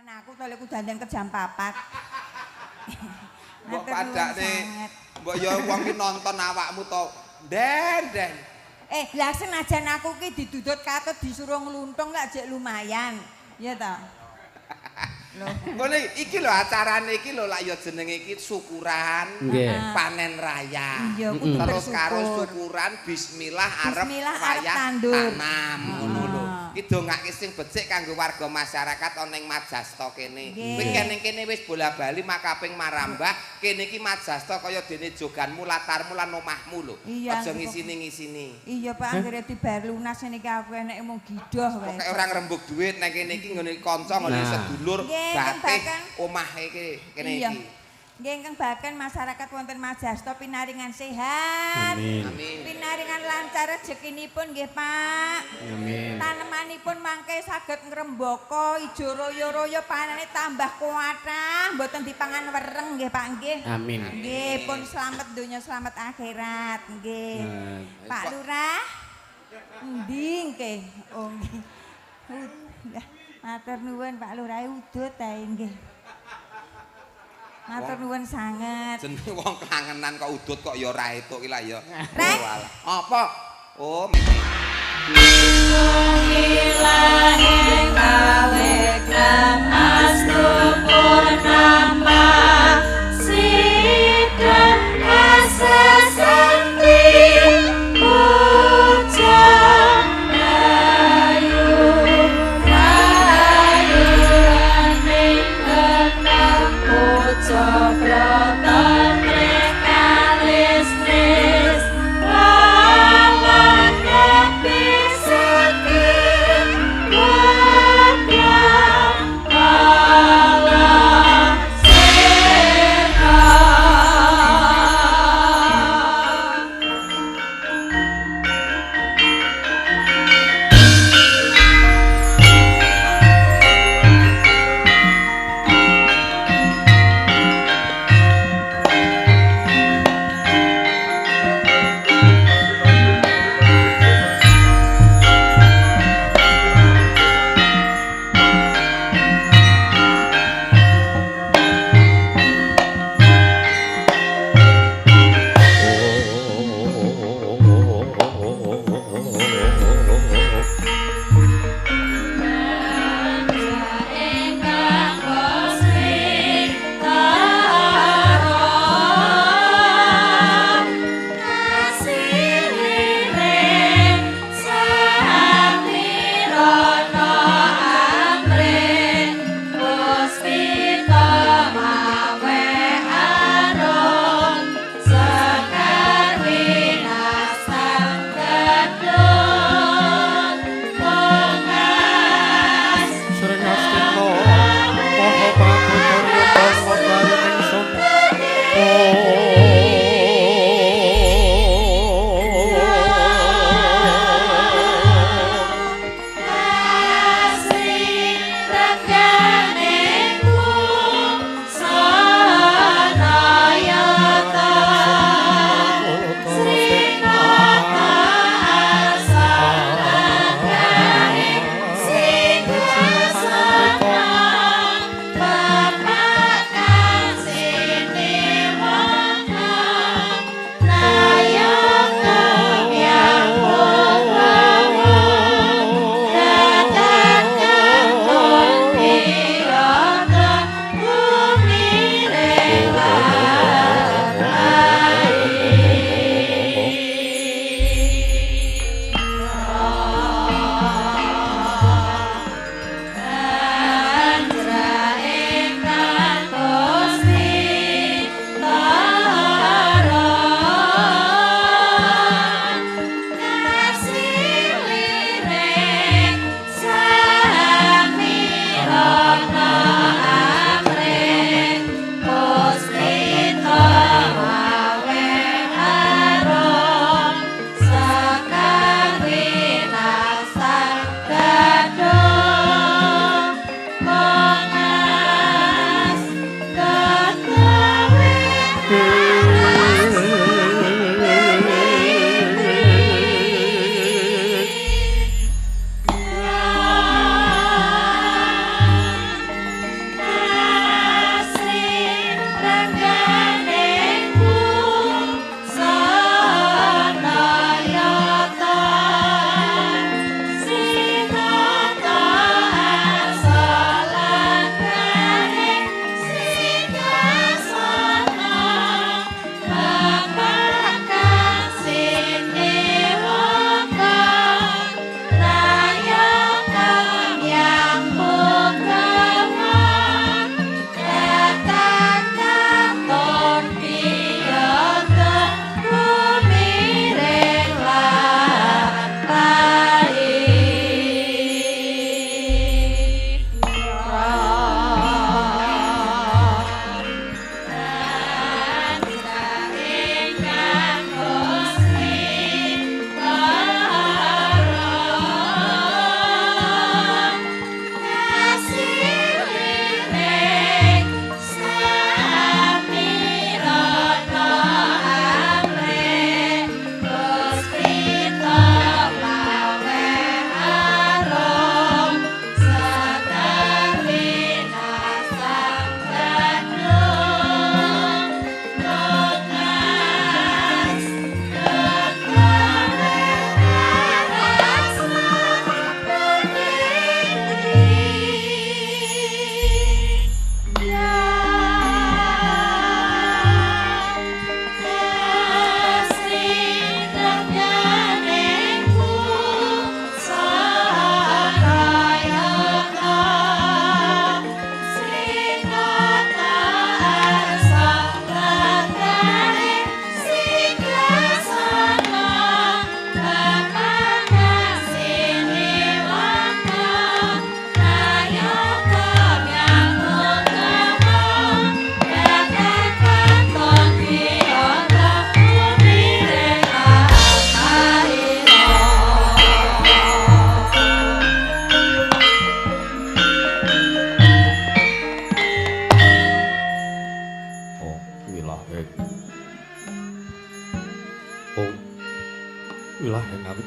Syukuran aku to lek dandan ke jam 4. Mbok Matur nuwun padakne. sanget. Mbok ya wong ki nonton awakmu to. Den, den. Eh, lah senajan aku ki didudut katut disuruh ngluntung lak jek lumayan. Iya ta? Loh. Ngene iki lho acarane iki lho lak ya jenenge iki syukuran panen raya. Iya, kudu Terus karo bersyukur. Syukuran bismillah arep Bismillah arep wayah tandur. Tanam ngono lho. Iki dongake sing becik kanggo warga masyarakat ana ing Majasta kene. Kowe kene kene wis bola-bali makaping marambah, kene iki Majasta kaya dene joganmu, latarmu lan omahmu lho. Aja ngisini-ngisini. Iya, Pak, anggere dibayar lunas ngene iki aku eneke mung gidoh wae. Pokoke ora ngrembug dhuwit nang kene iki nggone kanca, nggone sedulur, batih omah iki kene iki. Nggih, ingkang bahkan masyarakat wonten Majasta pinaringan sehat. Amin. Amin. Pinaringan lancar rezekinipun nggih, Pak. Amin. Tanemanipun mangke saged ngrembaka ijo royo-royo, panene tambah kuatah, mboten dipangan wereng nggih, Pak, nggih. Amin. Nggih, pun slamet donya slamet akhirat nggih. Nah. Pak Lurah. Endi nggih? Oh nggih. Udah, matur nuwun Pak Lurah, udut ae nggih. Matur nuwun sanget. Jenenge wong kangenan kok udut kok ya ora etuk iki lah ya. Rek. Oh, alah. Apa? Oh, Ilahing awekram astu purnama sidang asesanti pujang rayu rayu aning enam puja brata trekalisnis walang kapisake gedang.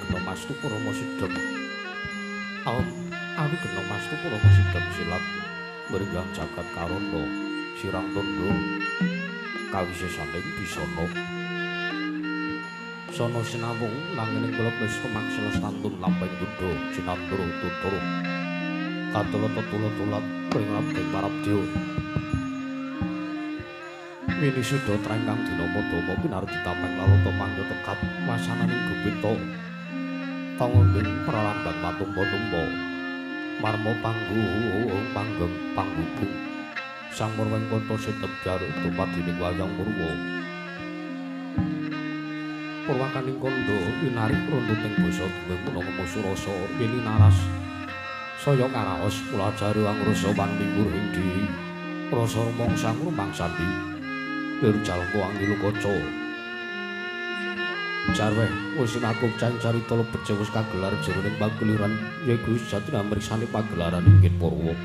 gena mastu parama sidhem. Awi gena mastu parama sidhem silat mringgang jagat karana sirang tandha kawisesaning bisana. Sono sinawung nanging kula wis kemangsela stantun lampahing budha jinandra tuturu katulut tulut-tulut ring abdi parabdya wini suda trengkang dina madama pinardi tameng lalata mangga tekap wasananing gupita tanggung pralambang matumpa-tumpa marma panggung panggeng panggubung sang murweng kota setebjar dumadining wayang purwa purwakaning kandha winarik runtuting basa dumeh menapa surasa yeni naras saya karaos kulajari angrasa wanmi ing diri rasa mangsa ngrumangsani lir jalangka angilu kaca jarweh wis sinakuk cang carita lebet wis kagelar jroning pageliran yaiku sejatine mriksani pagelaran inggih purwa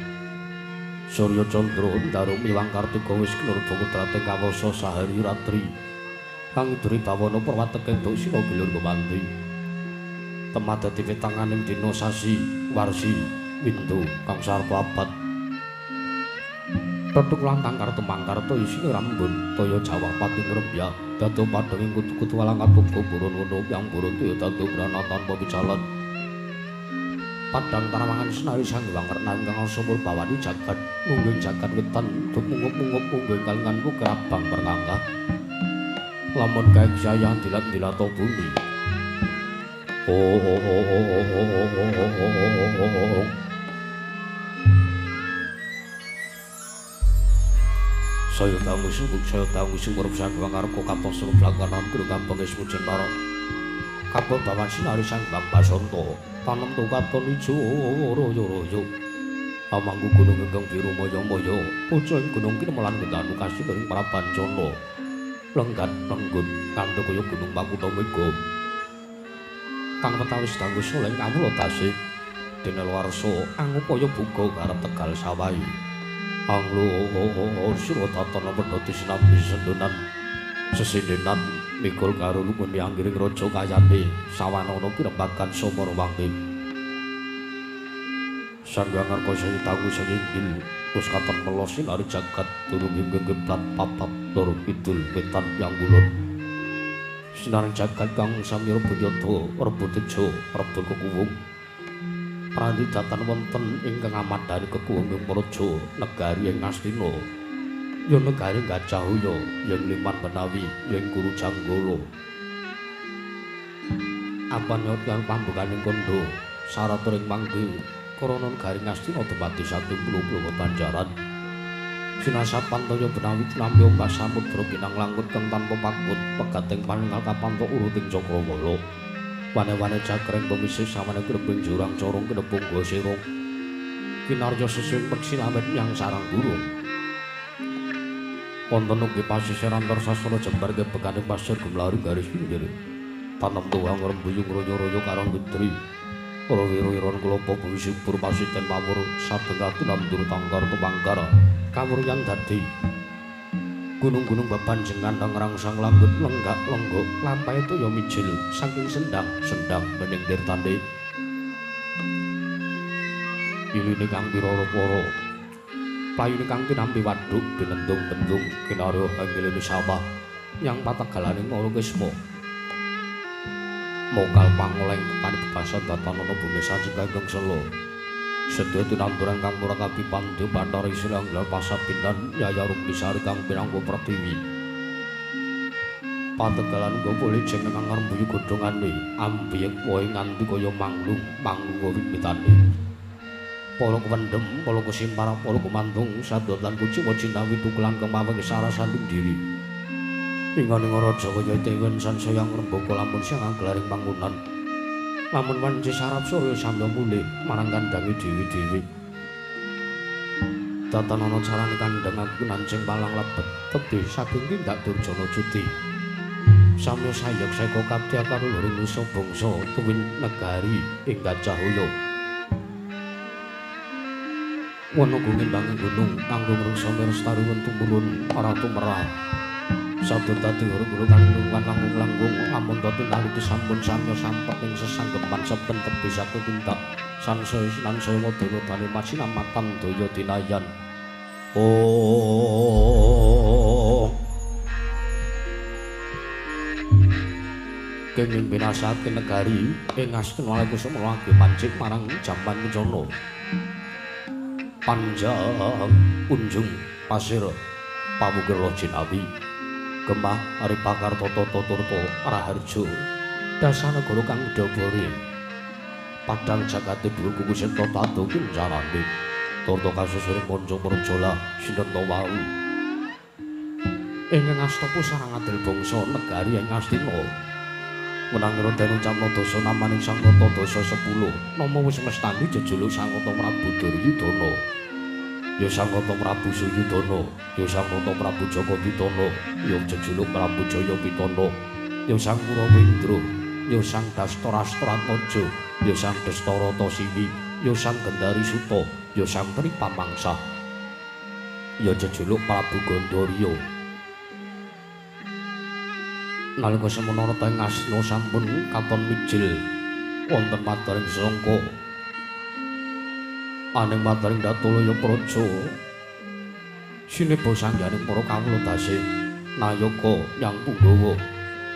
Surya Candra ndaru miwang kartika wis kinurba kudrate kawasa sahari ratri kang iduri bawana purwateke entuk sira gilur gumanti temadati wetanganing dina sasi warsi windu kang sarta abad tetuk lantang kartu mangkarta isine rambun toya jawah pati ngrembyak dadi padhanging kutu-kutu walang kabuka burun wono yang burun toya dadi grana tanpa pijalan padang tarawangan senari sang wangerna ingkang asa murbawani jagat mungging jagat wetan dumungup-mungup mungging kalingan kerabang perkangkah lamun kae jaya dilat-dilato bumi. Oh oh oh oh oh oh oh. Saya dangu sumur sang wangarka katon sumblakanan kru kampung Sujentara. Kabeh bawan sinari sang Bang Basanta, tanem katon ijo royo-royo. Amangku gunung ingkang biru moyo-moyo, pucuk gunung kinemelan gedanu kasih ing Prabancana. Lenggat lenggut kanthi kaya gunung Makutha Mega. Kang wetawis dangu soleh kawula tasih dene warsa angupaya buka garep Tegal sawahi. Anglo sira tatana pedhoti sinambi sendonan sesindenan mikul karo lukun anggiring raja kayane sawanana pirembagan sumur wangti. Sangga ngarka saya dangu saya inggil wis katon melos sinari jagat durung ingkang kiblat papat loro kidul wetan yang kulon sinar jagat kang sami rebut yata rebut tejo rebut kekuwung pranti datan wonten ingkang amadhani kekuwung ing praja negari ing Astina ya negari Gajahaya yen Liman Benawi yen Guru Janggala apan yang pambukaning kandha syarat ring mangke krana negari Ngastina dumadi saking puluh-puluh bebanjaran sinasapan toya benawi tinampi ombak samudra kinang langkut kang tanpa pakut pegating paningal kapanto uruting cakrawala wane-wane jagreng pemisih sawane grebing jurang corong kinepung gosirung kinarya sesing peksilamet yang sarang burung wonten ugi pasisir antar sasana jembar gebekaning pasir gumlari garis pinggir tanem tuwang rembuyung royo-royo karang witri para wira-wiran klopo bumi subur pasiten pamur saben katunam nandur tangkar tumangkar kawuryan dadi gunung-gunung bebanjengan ngrangsang langgut lenggak lenggok lampahe toya mijil saking sendang-sendang bening tirtane iline kang pirara-para playune kang tinampi waduk binendung-bendung kinarya anggilene sawah yang pategalaning Ngalukisma mokal pangoleng tekani bebasan datanana bumi sajeng kangkung sela sedaya tinamturan kang murakabi pandhu bathara isih anggal pasabinan Yaya Rukmisari kang pinangka pertiwi pategalan nggo pole jeng kang ngrembuyu godhongane ambiyek wohe nganti kaya manglung manglung wit-witane para kewendhem para kesimpar para kumantung sadot lan kuciwa cinawi tukulan kemaweng sarasaning diri Inganing raja kaya dewen sansaya ngrembaka lamun siang anggelaring panggonan. Lamun wanci sarap surya samya mulih marang kandhange dhewe-dhewe. Tatanana carane kandhang aku nancing palang lebet tebih saking tindak durjana cuti. Samya sayek seka kabeh karo luring nusa bangsa tuwin negari ing Gajahaya. Wana gunging banging gunung kanggo ngrungsa mirstari tumurun ora tumerah. Sabda dadi huruf-huruf kang langkung-langkung lamun dadi nalika sampun samya sampet ing sesanggeman seben tebi satu tindak sansaya sansaya madana dane masinamatan daya dinayan. Oh kenging binasake negari ing Astina Kusuma lagi mancik marang jamban kencana panjang unjung pasir pawukir jinawi gemah aripakar tata turta raharja dasanagara kang dabari padang jagate dhuwur kuku seta tatu kincarane turta kasusuring manca praja sinten wau ingkang asta pusarang adil bangsa negari ing Astina menangira den ucapna dasa namaning Sang Nata dasa 10 nama wis mestani jejuluk Sang Nata Prabu Duryudana ya Sang Nata Prabu Suyudana ya Sang Nata Prabu Jaka Pitana ya jejuluk Prabu Jaya Pitana ya Sang Kurawendra ya Sang Dastarastratmaja ya Sang Dastarata Siwi ya Sang Gendari Suta ya Sang Tripamangsa ya jejuluk Prabu Gandarya. Nalika semono rata ing Astina sampun katon mijil wonten padaring sangka aning padaring Datulaya Praja sineba sangganing para kawula dase nayaka yang punggawa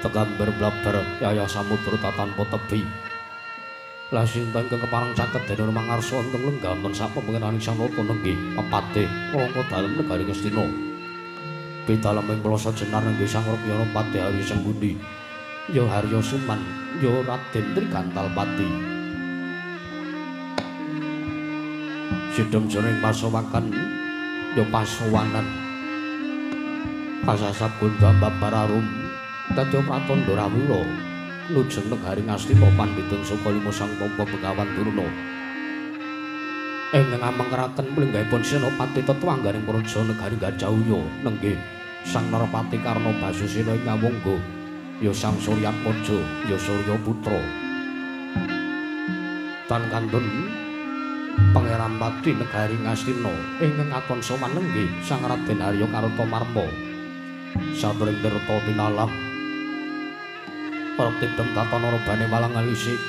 tegambar blabar yaya samudra tatanpa tebi lah sinten ingkang kepareng caket dening mangarsa ingkang lenggamen sapepengenaning Sang Nata nenggih pepatih Rangka dalem negari Ngastina. Pitalem ing Plasa Jenar nenggih Sang Rakyana Patih Harya Senggundi ya Harya Suman ya Raden Trigantalpati sidhem jroning pasowakan ya pasowanan pasasap gundha babar arum dadi pratandha rawira nujeng negari Ngastina pandhiteng saka lima sang tampa Begawan Durna ingkang amangkeraken plinggahipun senopati tetwangganing praja negari Gajahuyya nenggih Sang Narpati Karna Basusena ing Ngawangga ya Sang Suryatmaja ya Surya Putra tan kantun Pangeran Pati negari Ngastina ingkang katon sowan nenggih Sang Raden Arya Kartamarma saturing tirta tinalang para tidhem tatana rebane walang alisi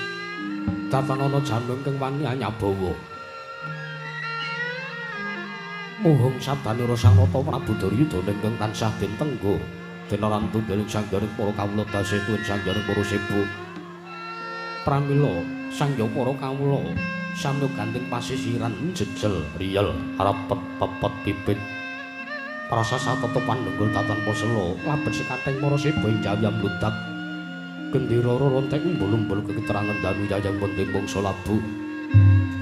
tatanana janu ingkang wani anyabawa muhung sabdanira Sang Nata Prabu Duryudana ingkang tansah den tenggo dene rantundhaling sanggaring para kawula dasetuwin sanggaring para sebu pramila sangya para kawula samya ganting pasisiran jejel riyel rapet pepet pipit prasasa tetep pandenggul tatanpa sela labet sekathing para sebu ing jayam bludak gendera rontek umbul-umbul keketerangan danu yayang penting bangsa labu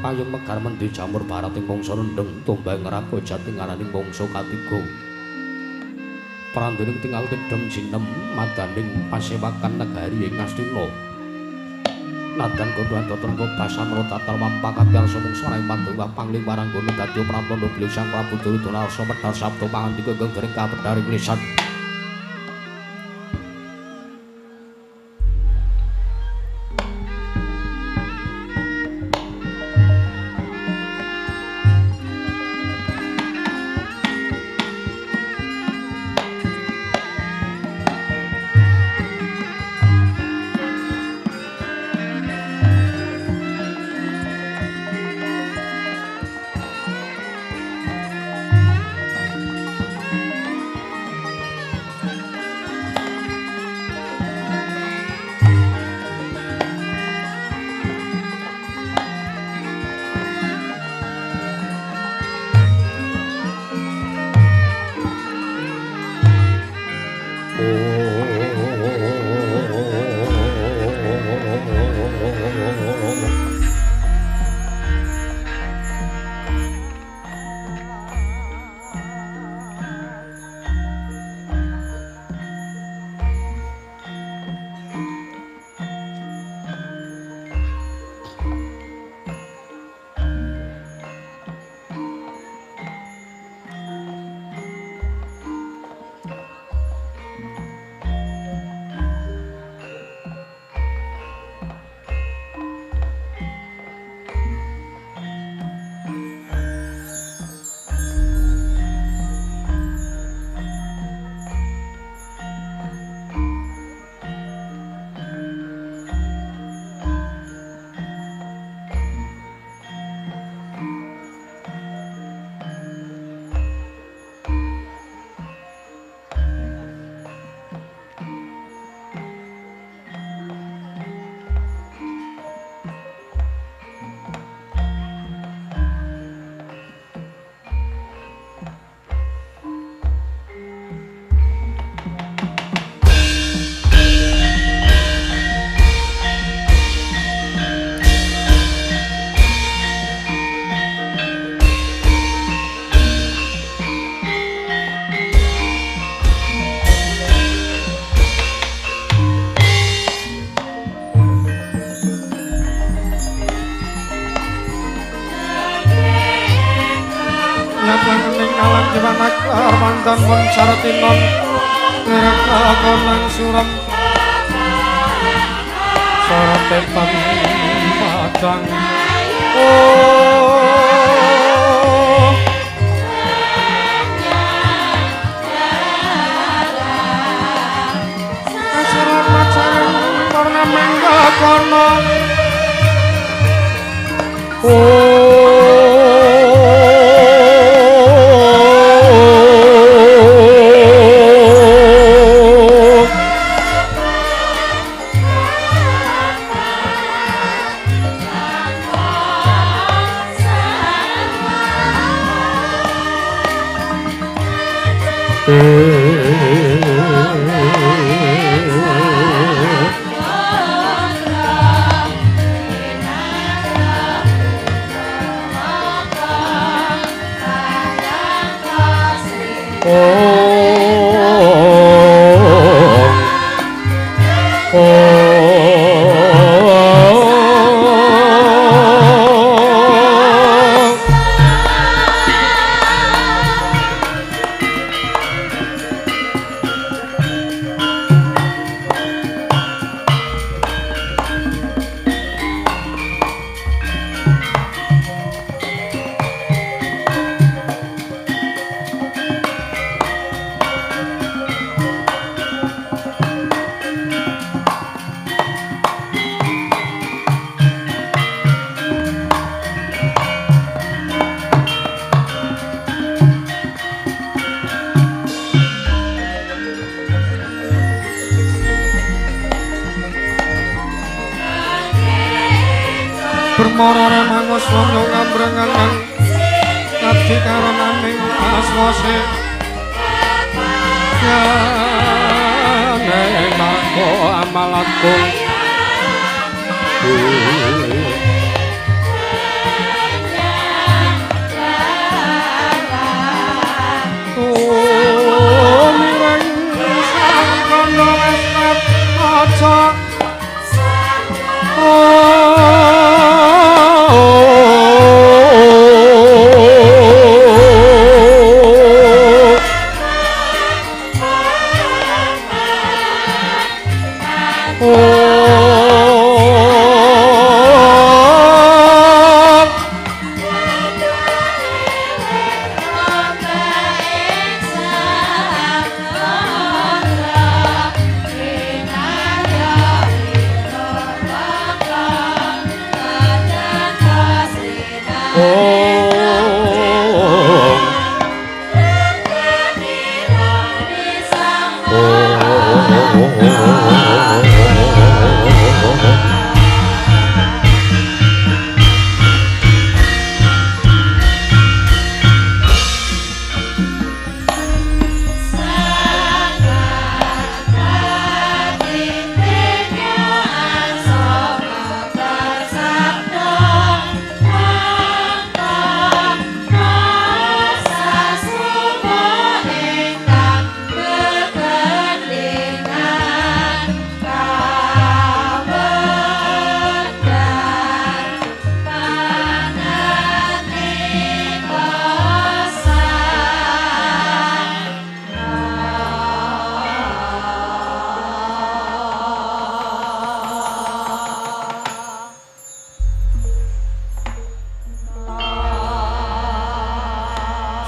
payung megar mendhi jamur barat ing bangsa rendheng tumbang ngrako jati ngaraning bangsa katiga prandening tinggal tidhem jinem madaning pasewakan negari ing Ngastina nadan gondhan tetengga basamra tatar mampakat yarsa mungsa ing padhuwah pangling waranggana dadi pratandha bilih Sang Prabu Duryudana arsa medhar sabda pangandika ingkang dereng kapedharing lisan. Sinatang ning alam jiwanaklar mantan pun saratinon Ngerakakonang suram Saratetan padang. Oh Asaran macaran warna menggakono. Oh Bermorore mangus wong yo ngambrengan ngabdi karonaning aswase yen mangko amal agung. Tumireng sangkana wis aja.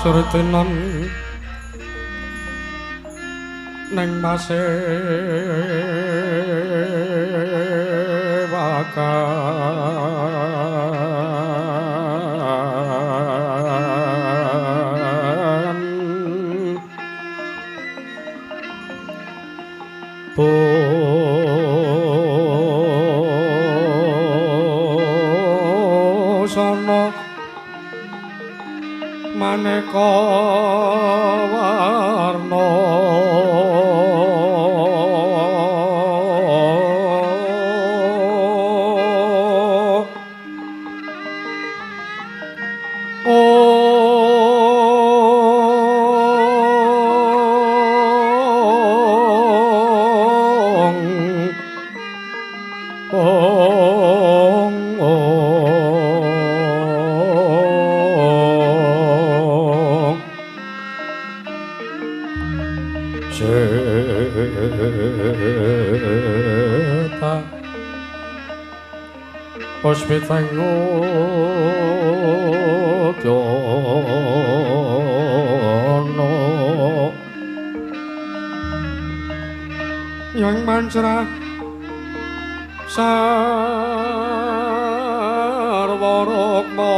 Surtinon neng masewakan busana maneka warna. Ong, ong, ong. Ceta Puspitang Udyono Yang mancerah Sarwa Rukma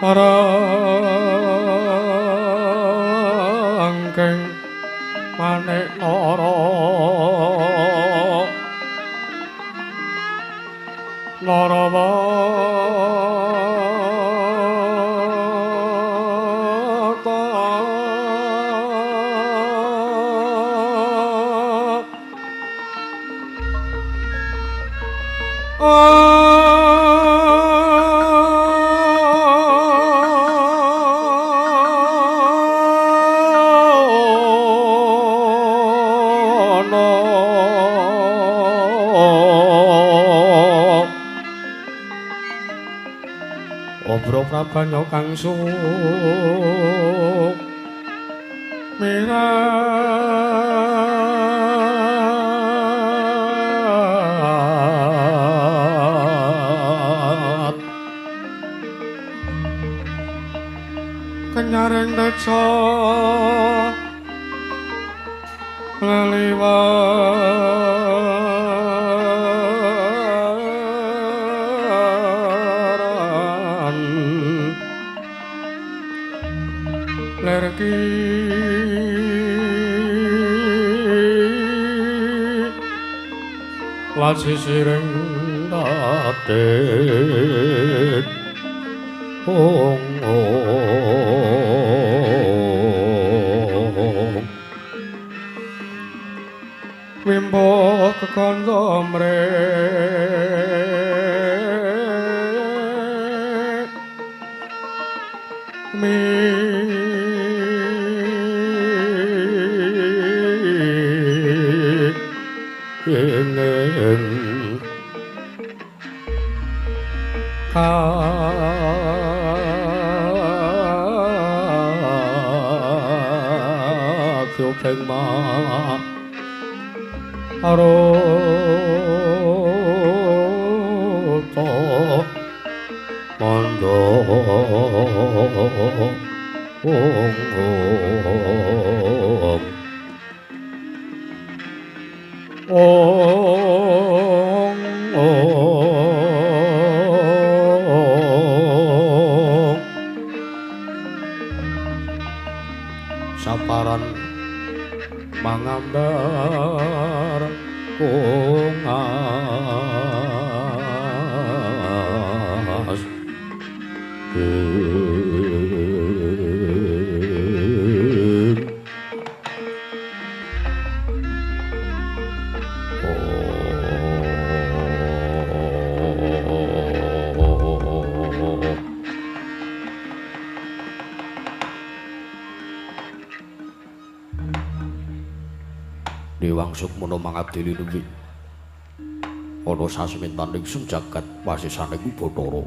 Rangkeng manik nara Narawata Obro prabanya kang suk mirat kenyaring teca leliwaran lerki laci siring dadet ong ong wimbo kekandha mrek mi ing kadyo ma aruta mandha ong ong ong saparan mangambar kongas Dewang Sukmana mangabdi linuwih ana sasmintaning jagat wasisaning Bathara.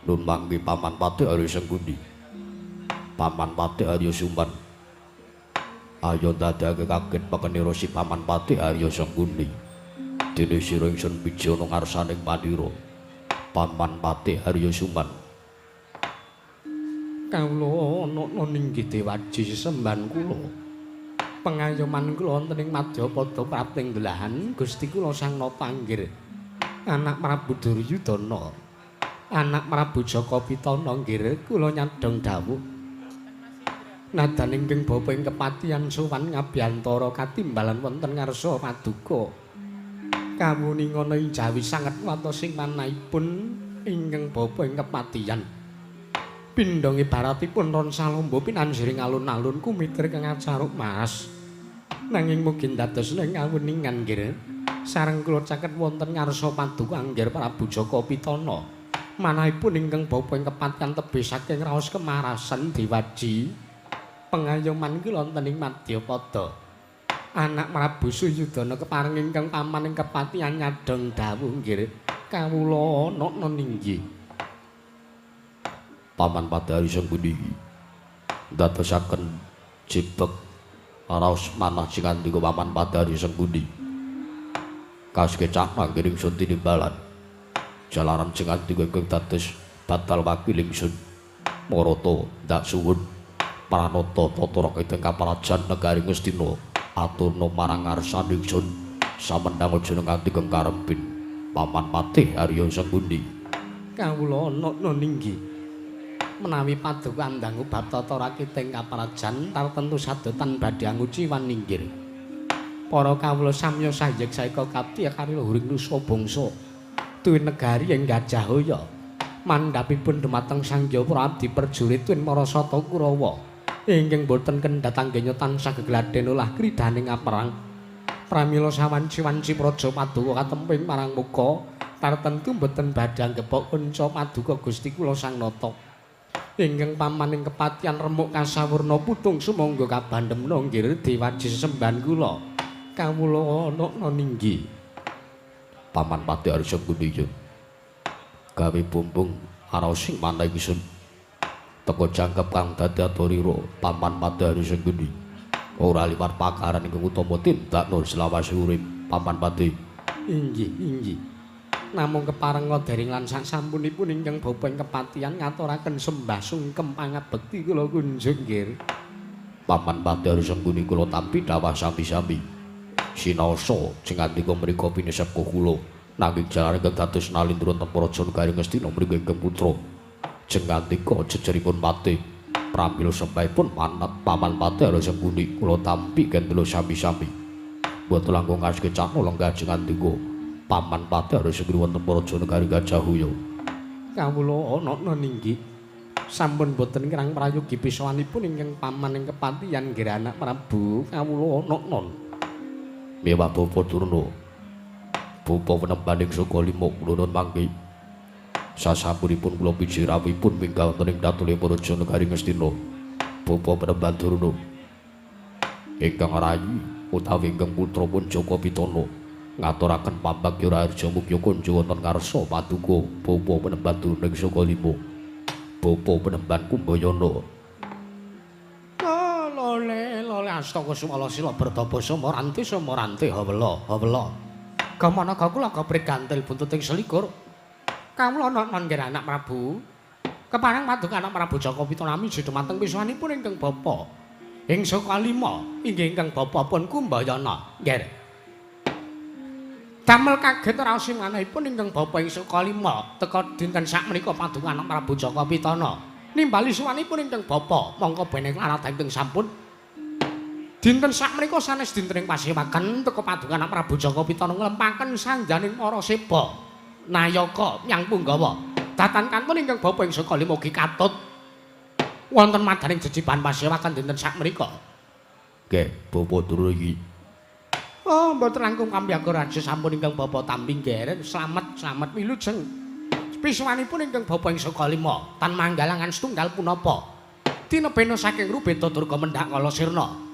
Nun mangke Paman Patih Arya Sengkuni, Paman Patih Arya Suman. Ayo ndadekake kaget pekenira si Paman Patih Arya Sengkuni. Dene sira ingsun bijana ngarsaning pandira Paman Patih Arya Suman. Kawula ana ninggih Dewaji sesembahan kula. Pengayoman kula wonten ing Madyapada prapting delahan Gusti kula Sang Nata Anggir anak Prabu Duryudana anak Prabu Jaka Pitana nggih kula nyadhong dawuh nadan ingkang bapa ing kepatihan sowan ngabiyantara katimbalan wonten ngarsa paduka kawuningana ing jawi sanget watosing manahipun ingkang bapa ing kepatihan pindhong ibaratipun ron salombo pinanjiring alun-alun kumitir kang acaruk mas nanging mugi dados ing kawuningan nggih sareng kula caket wonten ngarsa paduka Anggir Prabu Jaka Pitana manahipun ingkang bapa ing kepatihan tebih saking raos kemarasan Dewaji pengayoman kula wonten ing Madyapada anak Prabu Suyudana kepareng ingkang paman ing kepatihan nyadhong dawuh nggih kawula ana ninggih. Paman Patih Sengkuni ndadosaken jebek raos manah sing Paman Patih Sengkuni. Kasekecah mangke ingsun tinimbalan. Jalaran sing andika ingkang dados batal wakil ingsun. Marata ndak suwun pranata tata rakyat kaprajan negari Ngastina aturna marang ngarsane ingsun samendhang aja nganti karempin Paman Patih Arya Sengkuni. Kawula ana ninggi menawi paduka ndangu bab tata rakiting kaprajan tartentu sadotan badhe anguciwan ninggir. Para kawula samya sayek saeka kapti kariluhuring nusa bangsa tuwin negari ing Gajahaya. Mandhapipun dumateng Sang Hyang Abdi Perjurit tuwin para sata Kurawa ingkang boten kendhat anggenya tansah gegladhen olah kridaning aperang. Pramila sawanci-wanci praja paduka katemping marang muka tartentu boten badhe anggepok kanca paduka Gusti kula Sang Nata. Ingkang pamaning kepatihan remuk kasawurna putung sumangga kabandemna nggir dewaji sesembahan kula. Kawula ana ninggi. Paman Patih Arya Sengkuni gawe bumbung araos sing manah ingsun teka jangkep kang dadi aturira Paman Patih Arya Sengkuni ora liwat pakaran ingkang utama tindakna selawase urip Paman Patih. Inggih, inggih. Namung keparenga dering lan sasampunipun ingkang bapa ing kepatihan ngaturaken sembah sungkem pangabekti kula kunjung nggih. Paman Patih Arya Sengkuni kula tampi dawah sami-sami. Sinaosa sing andika mriku pinesep kula nanging jalaran ingkang dados nalindra wonten praja negari Ngastina mriku ingkang putra jengandika jejeripun patih pramila sembahipun Paman Patih Arya Sengkuni kula tampi kendela sami-sami. Mboten langkung kasekecakna lenggah jengandika Paman Patih Arya Sengkuni wonten praja negari Gajahaya. Kawula ana ninggi sampun boten kirang prayogi pisawanipun ingkang paman ing kepatihan nggih anak Prabu kawula ana. Mewah Bapa Durna. Bapa penembaning saka lima kula nuwun mangke. Sasampunipun kula piji rawuhipun minggah wonten ing datule praja negari Ngastina. Bapa penemban Durna ingkang rayi utawi ingkang putra pun Jaka Pitana ngaturaken pambagya raharja mugya kunjung wonten ngarsa paduka Bapa penemban Durna ing saka lima. Bapa penemban Kumbayana. Lole astaka sumala sila bertapa samaranti samaranti hawela hawela. Gamana kula gaprit gantil buntuting selikur. Kawula ana nggih anak Prabu. Kepareng paduka anak Prabu Jaka Pitana miji dumateng pisanipun ingkang bapa. Ing saka lima inggih ingkang bapa pun Kumbayana. Nggih. Damel kaget raos manahipun ingkang bapa ing saka lima teka dinten sakmenika paduka anak Prabu Jaka Pitana. Nimbali suwanipun ingkang bapa mongko bene larat ingkang sampun. Dinten sakmenika sanes dinten ing pasewaken teka paduka anak Prabu Jaka Pitana nglempaken sangjaning para seba nayaka nyang punggawa. Datan kantun ingkang bapa ing saka lima ugi katut wonten madaning jejiban pasewaken dinten sakmenika. Nggih, Bapa Durna iki. Oh, mboten langkung kambyaka raja sampun ingkang bapa tampi nggih. Slamet, slamet wilujeng. Pisuwanipun ingkang bapa ing saka lima tan manggalangan setunggal punapa. Tinebena saking Rubeda Durga mendhak kala sirna.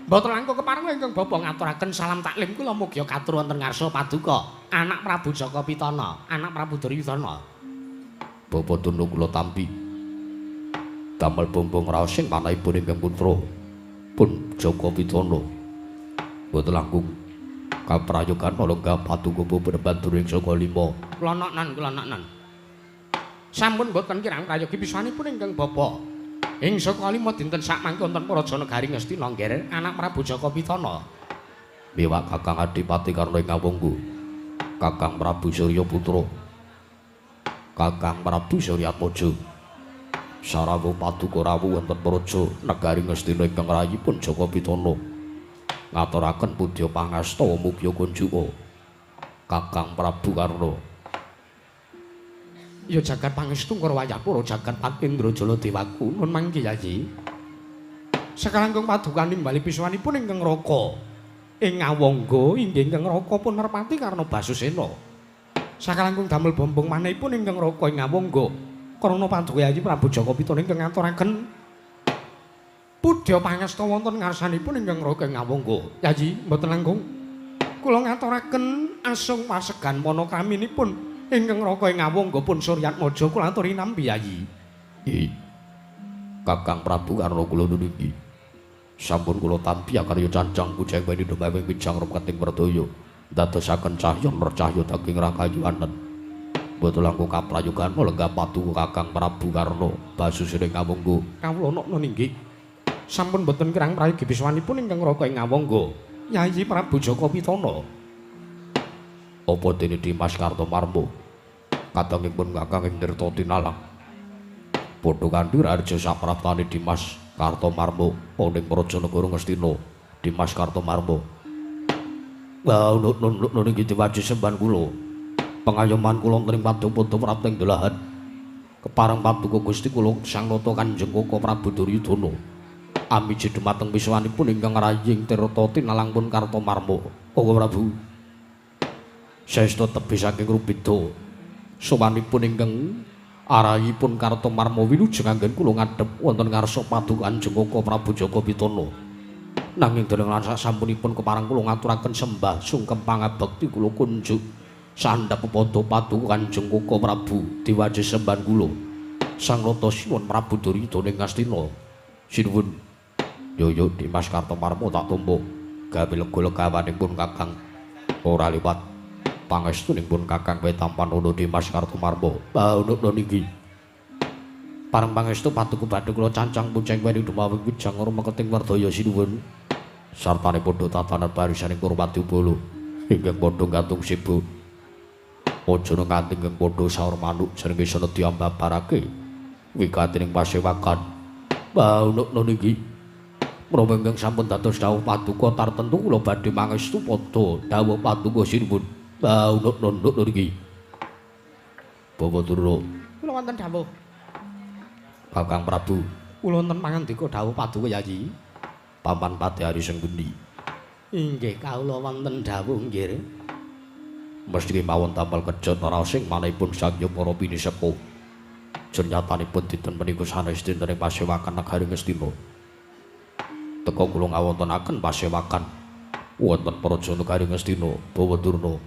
Mboten langkung kepareng ingkang bapa ngaturaken salam taklim kula mugi katur wonten ngarsa paduka anak Prabu Jaka Pitana, anak Prabu Duryudana. Bapa Durna kula tampi. Damel bumbung raos sing manahipun ingkang putra pun Jaka Pitana. Mboten langkung kaprayogan lenggah paduka Bapa penemban Durna ing saka lima. Kula noknan, kula noknan. Sampun mboten kirang prayogi pisanipun ingkang bapa. Ing saka lima dinten sakmangke wonten praja negari Ngastina nggih anak Prabu Jaka Pitana. Miwak Kakang Adipati Karna ing Awangga. Kakang Prabu Surya Putra. Kakang Prabu Suryatmaja. Sarawuh paduka rawuh wonten praja negari Ngastina ingkang rayipun Jaka Pitana. Ngaturaken pudya pangasta mugya kunjuka. Kakang Prabu Karna. Ya jagat pangestu Ngarwayapura jagat Patindra Jala Dewaku nun mangke Yayi. Sakalangkung paduka nimbali pisuwanipun ingkang raka ing Awangga inggih ingkang raka pun Merpati Karna Basusena. Sakalangkung damel bombong manahipun ingkang raka ing Awangga karana paduka Yayi Prabu Jaka Pitana ingkang ngaturaken pudya pangesta wonten ngarsanipun ingkang raka ing Awangga. Yayi mboten langkung kula ngaturaken asung pasegan panakraminipun ingkang raka ing Awangga pun Suryatmaja kula aturi nampi Yayi. I Kakang Prabu Karna kula niki sampun kula tampi akarya cancang pujeng weni dumawing wijang reketing werdaya ndadosaken cahya nercahya daging rakayuwanen. Boten langkung kaprayogan lenggah paduka Kakang Prabu Karna basusine Ngawangga. Kawula nokna ninggih. Sampun boten kirang prayogi biswanipun ingkang raka ing Ngawangga. Yayi Prabu Jaka Pitana. Apa dene Dimas Kartomarmo kadangipun Kakang ing Tirta Tinalang. Padha kanthi raharja sapraptane Dimas Kartomarmo ana ing Praja Negara Ngastina. Dimas Kartomarmo. Wah, nun niki diwaji semban kula. Pengayoman kula wonten ing padha-padha prapting dolahan. Kepareng paduka Gusti kula Sang Nata Kanjeng Koko Prabu Duryudana. Amiji dumateng wiswanipun ingkang raying Tirta Tinalang pun Kartomarmo. Koko Prabu. Saestu tebih saking rubeda. Sowanipun ingkang arahipun Kartomarmo wilujeng anggen kula ngadhep wonten ngarsa paduka Kanjeng Koko Prabu Jaka Pitana. Nanging dereng lan sasampunipun kepareng kula ngaturaken sembah sungkem pangabekti kula kunjuk sandhap pepadha paduka Kanjeng Koko Prabu diwaji sembahan kula. Sang Nata Sinuwun Prabu Duryudana ing Ngastina. Sinuwun. Yo yo Dimas Kartomarmo tak tampa gawe lega legawanipun Kakang ora liwat. Pangestunipun Kakang kowe tampan ono Dimas Kartomarmo. Ono niki. Pareng pangestu paduka badhe kula cancang puceng weni dumawing wijang rumeketing werdaya sinuwun. Sartane padha tatanan barisaning Purwadyabala ingkang padha gantung sibuk. Aja nganti ingkang padha saur manuk jenenge senedya ambabarake wigatining pasewakan. Ono niki. Menawa ingkang sampun dados dawuh paduka tartentu kula badhe mangestu padha dawuh paduka sinuwun. Ono niki. Bawa Durna. Kula wonten dawuh. Kakang Prabu. Kula wonten pangandika dawuh paduka Yayi. Paman Padhari sing pundi? Inggih kawula wonten dawuh nggih. Mesti mawon tampil kejot raosing manahipun sangya para pinisepuh. Jernyatanipun dinten menika sanes dinten ing pasewakan negari Ngastina. Teka kula ngawontenaken pasewakan wonten praja negari Ngastina, Bawa Durna.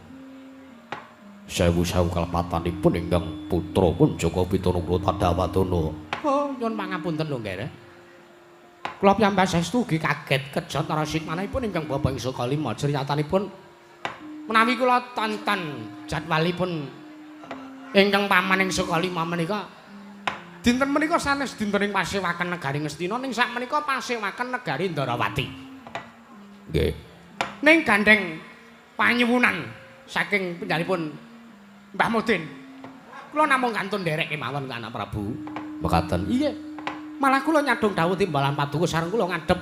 Sewu-sewu kalepatanipun ingkang putra pun Jaka Pitana kula tadhawadana. Oh, nyuwun pangapunten lho nggih. Kula piyambak saestu ugi kaget kejot rasikmanipun ingkang bapa ing saka lima jernyatanipun menawi kula tonton jadwalipun ingkang paman ing saka lima menika dinten menika sanes dinten ing pasewakan negari Ngastina ning sakmenika pasewakan negari Ndarawati. Nggih. Ning gandeng panyuwunan saking penjalipun Mbah Mudin. Kula namung kantun nderek kemawon Anak Prabu. Mekaten. Iya. Malah kula nyadong dawuh timbalan paduka sareng kula ngadhep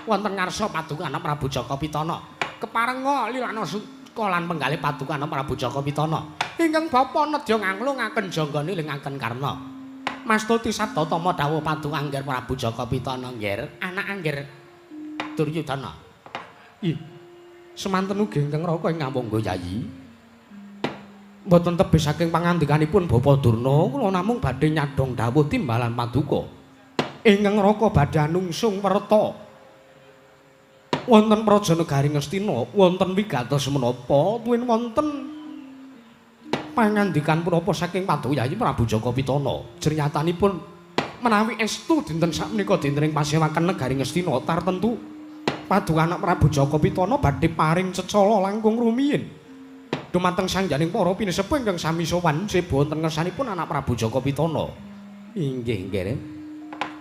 wonten ngarsa paduka Anak Prabu Jaka Pitana. Keparenga lilana suka lan penggalih paduka Anak Prabu Jaka Pitana. Ingkang bapa nedya nganglungaken janggane lingaken karna. Mastuti sabda tama dawuh paduka Angger Prabu Jaka Pitana nggih, anak Angger Duryudana. Ih. Semanten ugi ingkang raka ing Ngawangga Yayi. Mboten tebih saking pangandikanipun Bapak Durna, kula namung badhe nyadong dawuh timbalan paduka. Ingkang raka badhe anungsung werta wonten praja negari Ngastina, wonten wigatos menapa tuwin wonten pangandikan punapa saking paduka Yayi Prabu Jaka Pitana. Jernyatanipun menawi estu dinten sakmenika dinten ing pasewakan negari Ngastina tartentu paduka Anak Prabu Jaka Pitana badhe paring cecala langkung rumiyin dumateng sangjaning para pinisepuh ingkang sami sowan seba wonten ngersanipun Anak Prabu Jaka Pitana. Inggih nggih.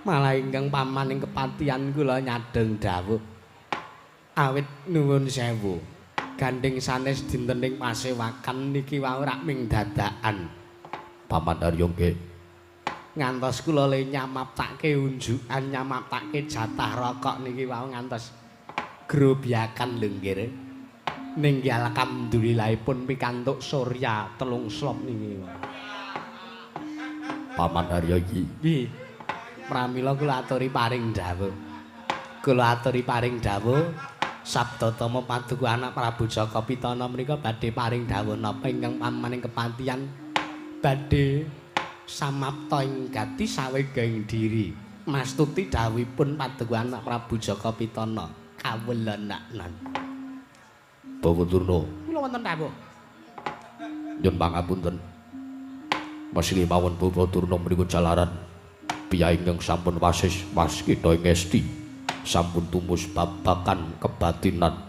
Malah ingkang paman ing kepatihan kula nyadheng dawuh. Awit nuwun sewu. Gandeng sanes dinten ing pasewakan niki wau rak ming dadakan. Paman Arya nggih. Ngantos kula le nyamaptake unjukan, nyamaptake jatah rokok niki wau ngantos grobyakan lho nggih. Ning alhamdulillahipun pikantuk surya 3 slop niki. Paman Arya iki. Nggih. Pramila kula aturi paring dawuh. Kula aturi paring dawuh sabda tama paduka Anak Prabu Jaka Pitana menika badhe paring dawuh napa ingkang paman ing kepatihan badhe samapta ing gati sawega ing diri. Mastuti dawuhipun paduka Anak Prabu Jaka Pitana kawula naknan. Bawa Durna. Kula wonten dawuh. Nyuwun pangapunten. Meski mawon Bawa Durna menika jalaran Piyai ingkang sampun wasis waskita ing esti sampun tumus babakan kebatinan.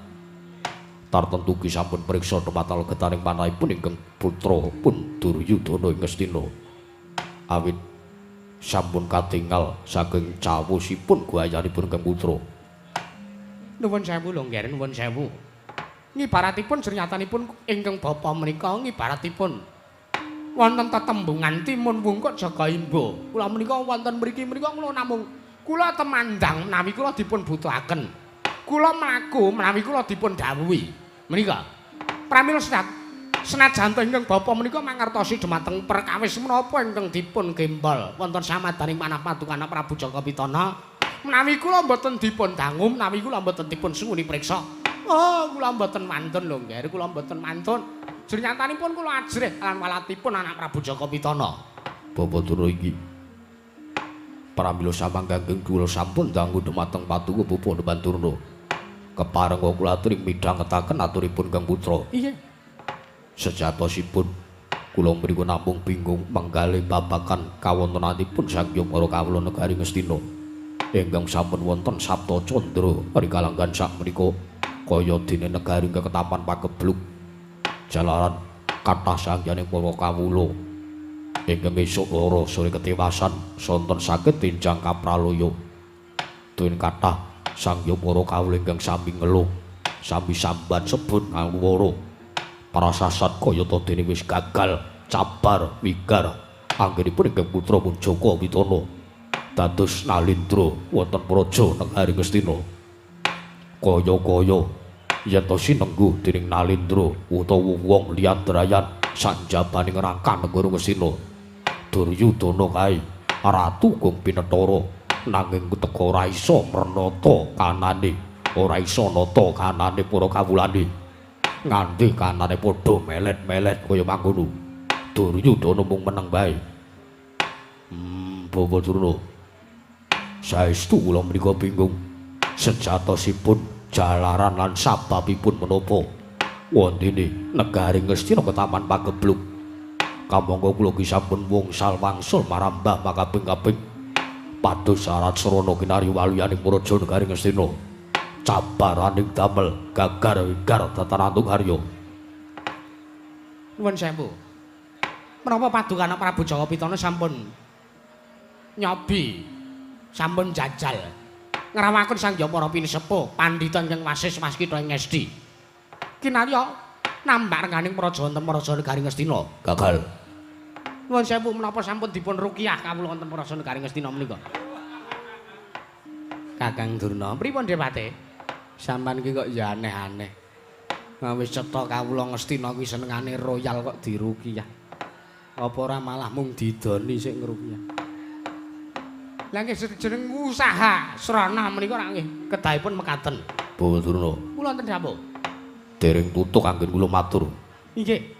Tartentu ki sampun priksa dumateng getaring manahipun ingkang putra pun Duryudana ing Ngastina. Awit sampun katingal saking cawosipun guayanipun ingkang putra. Nuwun sewu lho nggih, nuwun sewu. Ngibaratipun sernyatanipun ingkang bapa menika ngibaratipun wonten tetembungan timun wungkuk jaga imba. Kula menika wonten mriki menika kula namung kula temandang menawi kula dipun butuhaken. Kula mlaku menawi kula dipun dawuhi. Menika pramila senajan ingkang bapa menika mangertosi dumateng perkawis menapa ingkang dipun gembol wonten samadaning manah paduka Prabu Jaka Pitana. Menawi kula mboten dipun dangu, menawi kula mboten dipun sunguni priksa. Oh, kula mboten mantun lho nggih, kula mboten mantun. Jernyatanipun kula ajrih lan walatipun anak Prabu Jaka Pitana. Bapak Durna iki pramila samangganging kula sampun dangu dumateng paduka Bapak Durna. Keparenga kula aturi midhangetaken aturipun Kang Putra. Iya. Sejatosipun kula mriku namung bingung manggalih babagan kawontenanipun Sang Hyang Para Kawula Negari Ngastina. Ingkang sampun wonten Sapta Candra rikalanggan sakmenika kaya dene negari keketapan pagebluk jalaran kathah sanghyane para kawula ingkang esuk lara sore ketiwasan sonten saged tinjang kapralaya dene kathah sanghyang para kawula ingkang sami ngeluh sami sambat sebut ngawara prasasat kaya ta dene wis gagal cabar wigar anggenipun ingkang putra pun Jaka Pitana dados nalindra wonten praja negari Ngastina. Kaya-kaya yen to sinengguh dening nalindra utawa wong liyan drayan sanjabaning rangka negara Ngastina. Duryudana kae ratu Gong Pinethara nanging teka ora iso mrenata kanane, ora iso nata kanane para kawulane. Nganti kanane padha melet-melet kaya mangkono. Duryudana mung meneng bae. Bapak Durna, saestu kula mriku bingung sejatosipun jalaran lan sababipun menapa wontene negari Ngastina ketaman pagebluk. Kamangka kula ki sampun wungsal wangsul marambah makaping-kaping pados syarat srana kinarya waluyaning praja negari Ngastina. Cabaraning damel gagar wigar tatarantung harya. Nuwun sewu. Menapa padukana Prabu Jaka Pitana sampun nyobi, sampun jajal ngrawaken Sang Hyang Para Pinisepuh pandhita ingkang wasis waskita ing ngesti. Kinarya nambak rengganing praja wonten praja negari Ngastina. Gagal. Nuwun sewu menapa sampun dipun ruqyah kawula wonten praja negari Ngastina menika? Kakang Durna, pripun Dewate? Sampeyan iki kok ya aneh-aneh. Wis cetha kawula Ngastina kuwi senengane royal kok diruqyah. Apa ora malah mung didoni sing ngruqyah? Lah nggih jeneng usaha srana menika ora nggih kedahipun mekaten. Bapak Durna. Kula wonten dawuh. Dereng tutuk anggen kula matur. Inggih.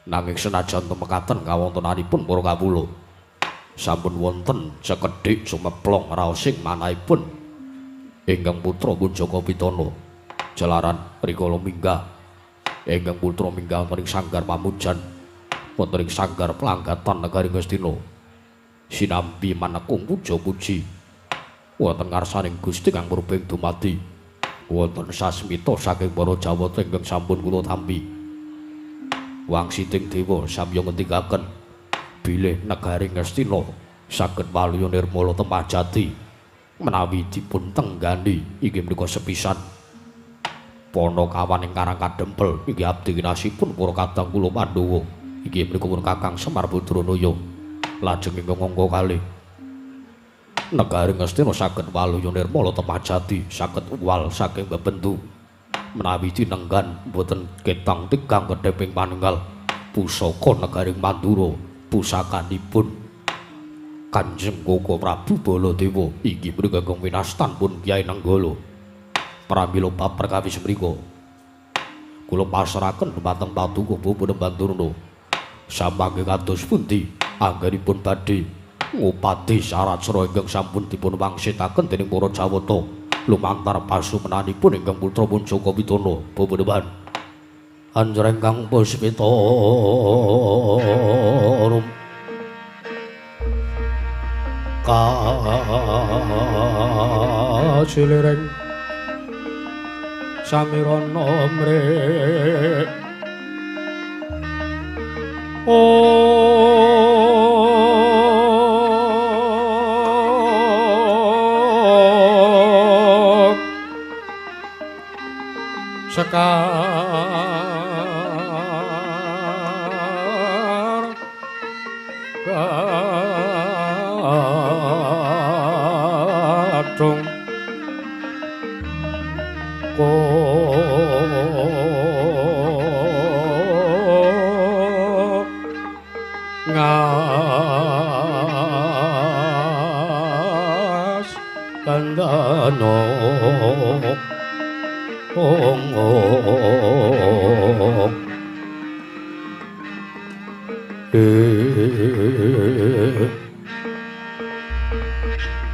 Nanging senajan mekaten kawontenanipun para kawula sampun wonten sekedhik sumeplong raosing manahipun ingkang putra pun Jaka Pitana jalaran rikala minggah ingkang putra minggah wonten ing sanggar pamujan wonten ing sanggar planggatan negari Ngastina. Sinambi manekung puja-puji wonten ngarsaning Gusti kang purba ing dumadi wonten sasmita saking para Jawata ingkang sampun kula tampi. Wangsiting dewa samya ngendikaken bilih negari Ngastina saged waluya nirmala temah jati menawi dipun tenggani inggih menika sepisan panakawan ing Karang Kadempel inggih abdi kinasipun para kadang kula Pandhawa inggih menika pun Kakang Semar Badranaya lajeng ingkang angka kalih negari Ngastina saged waluya nirmala temah jati saged uwal saking bebendu menawi tinenggan boten ketang tigang kedheping panunggal pusaka negari Mandura pusakanipun Kanjeng Koko Prabu Baladewa inggih menika ingkang winastan pun Kyai Nenggala. Pramila bab perkawis mriku kula pasrahaken dumateng paduka Bapak Durna samangke kados pundi anggenipun badhe ngupati syarat sra ingkang sampun dipun wangsitaken dening para Jawata lumantar pasumenanipun ingkang putra pun Jaka Pitana. Bapak Dewan anjreng kang puspita rum. siliring samirana mrek Sekar gadung ngas kandhana ong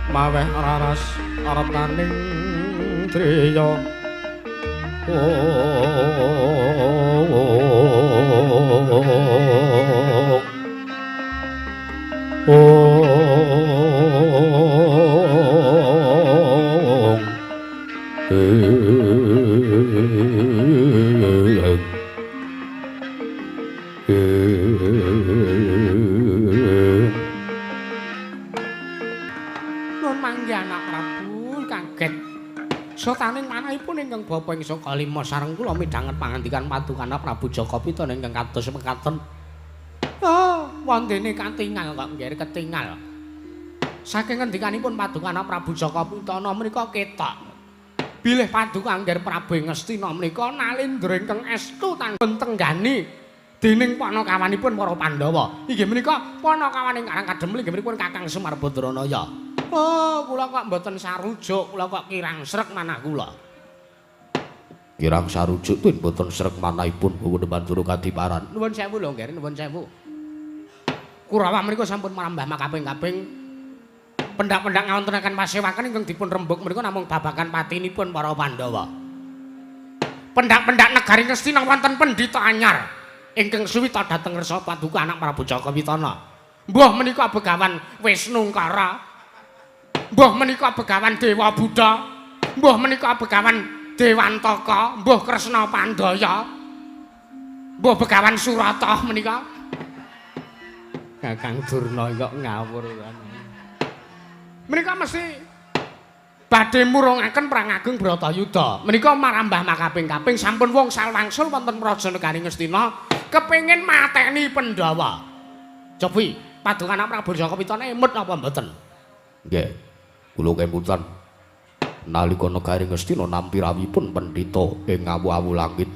maweh raras arep naning driya Nun manggi anak Prabu kaget. Sotaning manahipun ingkang bapa ing saka lima sareng kula midhanget pangandikan paduka Prabu Jaka Pitana ingkang kados mekaten. Oh, wondene katingal kok nggih ketingal. Saking ngendikanipun paduka Prabu Jaka Pitana menika ketok. Bilih paduka angger Prabu Ngastina menika nalindra ingkang estu tanpa tenggani dening panakawanipun para Pandhawa. Inggih menika panakawaning Karang Kadhemel inggih menika Kakang Semar Badranaya. Oh, kula kok mboten sarujuk, kula kok kirang srek manah kula. Kirang sarujuk tuwin mboten srek manahipun Bawa Mandura kadiparan. Nuwun sewu lho, Ngger, nuwun sewu. Kurawa menika sampun marambah makaping-kaping. Pendak-pendak ngawontenaken pasewakan ingkang dipun rembug menika namung babagan patinipun para Pandhawa. Pendak-pendak negari Ngastina wonten pendhita anyar ingkang suwita dhateng ngersa paduka anak Prabu Jaka Pitana. Mbuh menika Begawan Wisnungkara, mbuh menika Begawan Dewa Buddha, mbuh menika Begawan Dewantaka, mbuh Kresna Pandaya, mbuh Begawan Surata menika. Kakang Durna kok ngawur kan. Menika mesti badhe murungaken Perang Agung Bratayuda. Menika marambah makaping-kaping sampun wong salwangsul wonten praja negari Ngastina kepengin mateni Pandhawa. Cobi paduka anak Prabu Jaka Pitana emut napa mboten? Nggih. Kula kemutan nalika negari Ngastina nampi rawuhipun pendhita ing awu-awu langit.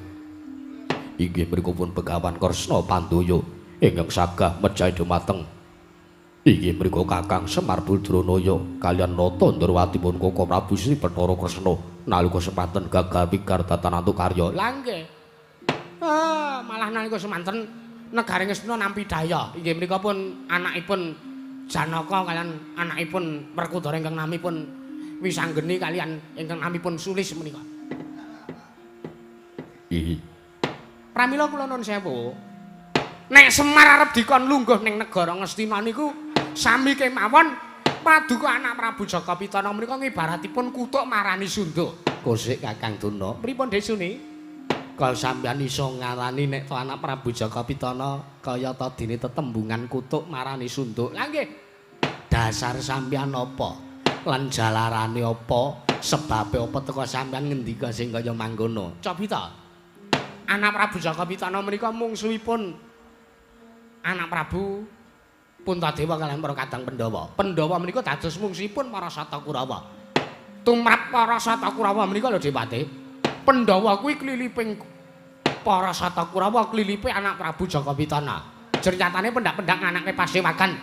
Inggih mriku pun Begawan Kresna Pandaya ingkang sagah mejahi dumateng inggih mriku Kakang Semar Badranaya kaliyan Nata Ndrawatipun Koko Prabu Sri Bathara Kresna nalika semanten gagal wigar datan antuk karya. Lah nggih. Ah, malah nalika semanten negari Ngastina nampi daya. Inggih mriku pun anakipun Janaka kaliyan anakipun Werkudara ingkang namipun Wisanggeni kaliyan ingkang namipun Sulis menika. Ihi. Pramila kula nuwun sewu. Nek Semar arep dikon lungguh ning negara Ngastina niku sami kemawon paduka anak Prabu Jaka Pitana menika ngibaratipun kutuk marani sunduk. Kosik Kakang Durna. Pripun Desuni? Kaya sampeyan iso ngarani nek to anak Prabu Jaka Pitana kaya ta dene tetembungan kutuk marani sunduk. Lah nggih. Dasar sampeyan apa? Lan jalarane apa? Sebabe apa teka sampeyan ngendika sing kaya mangkono? Cobi ta. Anak Prabu Jaka Pitana menika mungsuhipun anak Prabu Puntadewa kaliyan para kadang Pandhawa. Pandhawa menika dados mungsuhipun para Sata Kurawa. Tumrap para Sata Kurawa menika lho Dewate. Pandhawa kuwi kliliping para Sata Kurawa, klilipe anak Prabu Jaka Pitana. Jernyatane pendak-pendak anake pasewakan.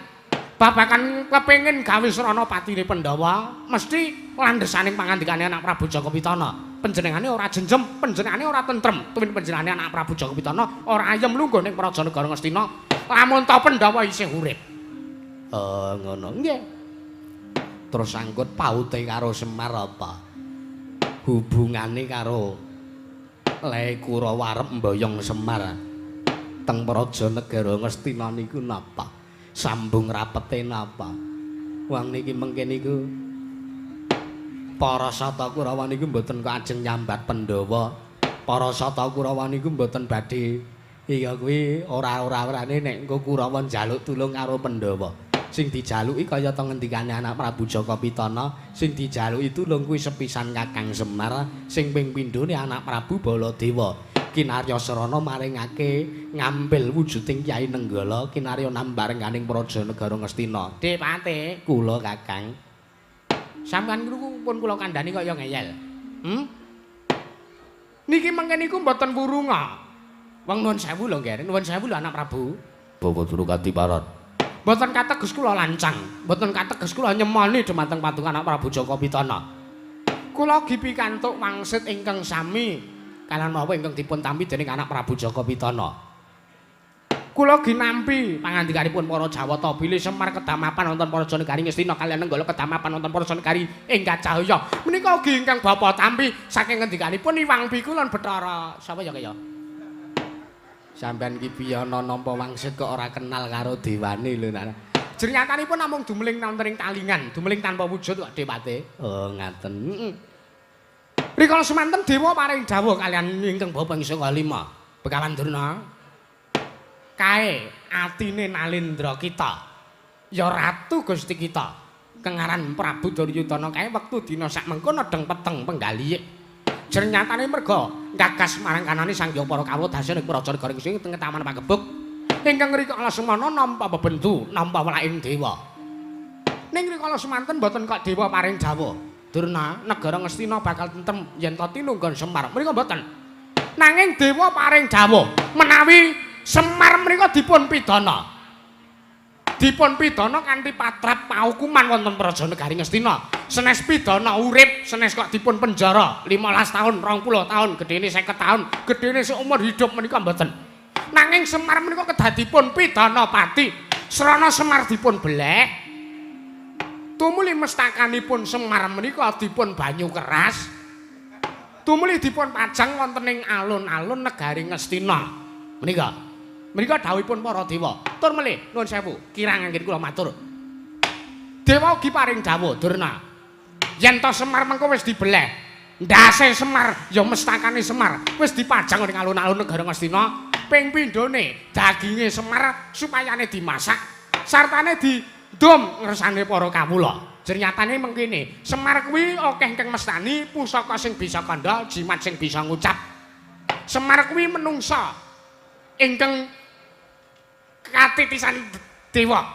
Babakan kepengin gawe srana patine Pandhawa, mesti landhesaning pangandikane anak Prabu Jaka Pitana. Panjenengane ora jenjem, panjenengane ora tentrem. Tuwin panjenengane anak Prabu Jaka Pitana ora ayem lungguh ning praja negara Ngastina. Lamun ta Pandhawa isih urip. Oh, ngono. Nggih. Terus angkut paute karo Semar apa? Hubungane karo Le Kurawa arep mboyong Semar teng praja negara Ngastina niku napa? Sambung rapete napa? Wong niki mengke niku Para Sata Kurawa niku mboten kok ajeng nyambat Pandhawa. Para Sata Kurawa niku mboten badhe iya kuwi ora-ora-orane nek engko Kurawa njaluk tulung karo Pandhawa. Sing dijaluki kaya ta ngendikane anak Prabu Jaka Pitana, sing dijaluki tulung kuwi sepisan Kakang Semar, sing ping pindhone anak Prabu Baladewa. Kinarya Sarana maringake ngambil wujuding Kyai Nenggala, kinarya nambarengganing praja negara Ngastina. Dipate kula Kakang. Sampeyan niku pun kula kandhani kaya ngeyel. Niki mengke niku mboten wurunga. Wong nuwun sewu lho nggih, nuwun sewu lho anak Prabu. Bawa turu katiparan. Mboten kateges kula lancang, mboten kateges kula nyemoni dumateng paduka anak Prabu Jaka Pitana. Kula ugi pikantuk wangsit ingkang sami kaliyan menapa ingkang dipun tampi dening anak Prabu Jaka Pitana. Kula ugi nampi pangandikanipun para Jawata bilih Semar kedamapan wonten Praja Negari Ngastina kaliyan Nenggala kedamapan wonten Praja Negari Enggal Cahya. Menika ugi ingkang bapa tampi saking ngendikanipun Iwang Biku lan Bathara sapa ya kaya? Sampeyan ki piye ana nampa wangsit kok ora kenal karo dewane lho nak. Jernyatanipun namung dumeling wonten ing talingan, dumeling tanpa wujud kok dewate. Oh ngaten. Heeh. Rikala semanten dewa paring dawuh kaliyan ingkang bapa ing sanga lima. Begawan Durna. Kae atine Nalendra kita. Ya ratu Gusti kita. Kengaran Prabu Duryudana kae wektu dina sak mengkono nedheng peteng penggalih. Jernyatane merga gagas marang kanane Sang Hyang Para Kawula dasa ing Praja Negara sing teng Taman Pagebuk. Ingkang rikala semana nampa bebendu, nampa welaking dewa. Ning rikala semanten mboten kok dewa paring dawuh. Durna, negara Ngastina bakal tentrem yen ta tinunggon Semar. Menika mboten. Nanging dewa paring dawuh menawi Semar menika dipun pidana. Dipun pidana kanthi patrap paukuman wonten Praja Negari Ngastina. Senes pidana urip, senes kok dipun penjara 15 tahun, 20 tahun, gedene 50 tahun, gedene seumur hidup menika mboten. Nanging Semar menika kedah dipun pidana pati. Srana Semar dipun beleh. Tumuli mestakanipun Semar menika dipun banyu keras. Tumuli dipun pajang wonten ing alun-alun negari Ngastina. Menika. Menika dawuhipun para dewa. Tur melih nuwun sewu, kirang anggen kula matur. Dewa ugi paring dawuh Durna. Yen to Semar mengko wis dibeleh, ndase Semar ya mestakane Semar wis dipajang ning alun-alun negara Ngastina, ping pindhone daginge Semar supayane dimasak sartane didum ngersane para kawula. Jernyatane mengkene, Semar kuwi akeh ingkang mestani pusaka sing bisa kandha, jimat sing bisa ngucap. Semar kuwi menungsa ingkang katitisan dewa.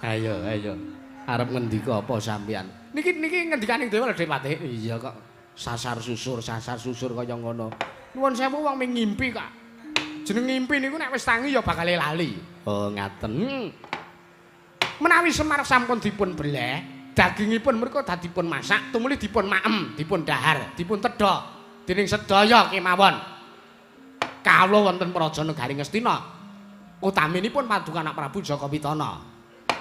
Ayo, ayo. Arep ngendika apa sampeyan? Niki niki ngendikaning dewa lho Depate. Iya kok sasar susur kaya ngono. Nuwun sewu wong ming ngimpi kok. Jeneng ngimpi niku nek wis tangi ya bakal lali. Oh ngaten. Menawi Semar sampun dipun beleh, dagingipun mriku dadipun masak, tumuli dipun maem, dipun dahar, dipun tedha dening sedaya kemawon. Kawula wonten Praja Negari Ngastina. Utaminipun paduka anak Prabu Jaka Pitana.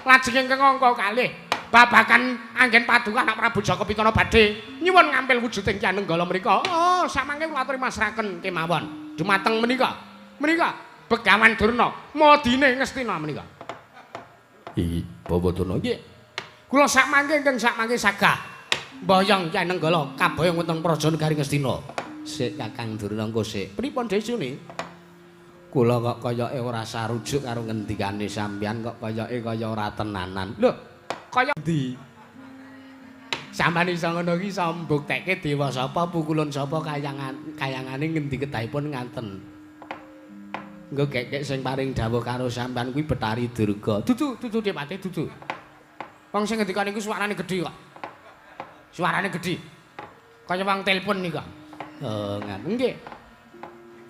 Lajeng ingkang angka kalih babagan anggen paduka anak Prabu Jaka Pitana badhe nyuwun ngampil wujuding Kyai Nenggala mriku. Oh, samangke kula aturi masraken kemawon dumateng menika. Menika Begawan Durna madine Ngastina menika. Iki Bawa Durna nggih. Kula sakmangke ingkang sakmangke sagah mboyong Kyai Nenggala kaboyong wonten Praja Negari Ngastina. Sik Kakang Durna engko sik. Pripun desune? Kula kok kayake ora sarujuk karo ngendikane sampeyan kok kayake kaya ora tenanan. Lho, kaya ndi? Sampeyan iso ngono iki iso mbuktekke dewa sapa pukulun sapa kayangan kayangane ngendi kedahipun ngaten. Engko gek-gek sing paring dawuh karo sampeyan kuwi Betari Durga. Dudu, dudu Depate dudu. Wong sing ngendika niku suarane gedhe kok. Suarane gedhe. Kaya wong telepon nika. Oh, ngaten nggih.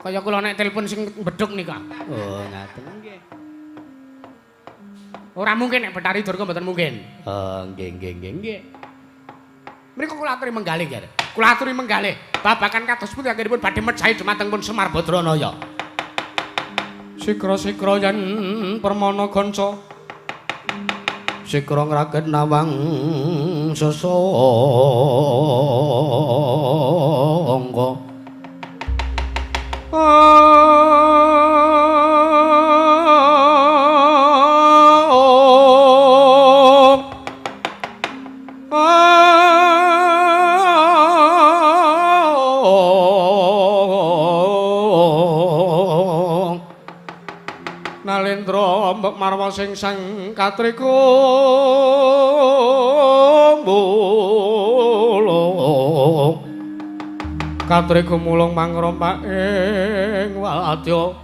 Kaya kula nek telepon sing bedhug nika. Oh, ngaten nggih. Ora mungkin nek Betari Durga mboten mungkin. Oh, nggih nggih nggih nggih. Mriku kula aturi menggalih, Ger. Kula aturi menggalih babagan kados pundi anggenipun badhe mejahi dumateng pun Semar Badranaya. Sikra-sikra yen permana kanca sikra ngraket nawang sesangka. Mbok Marwa sing sang katriku mulung. Katriku mulung mangrompak ing wadya.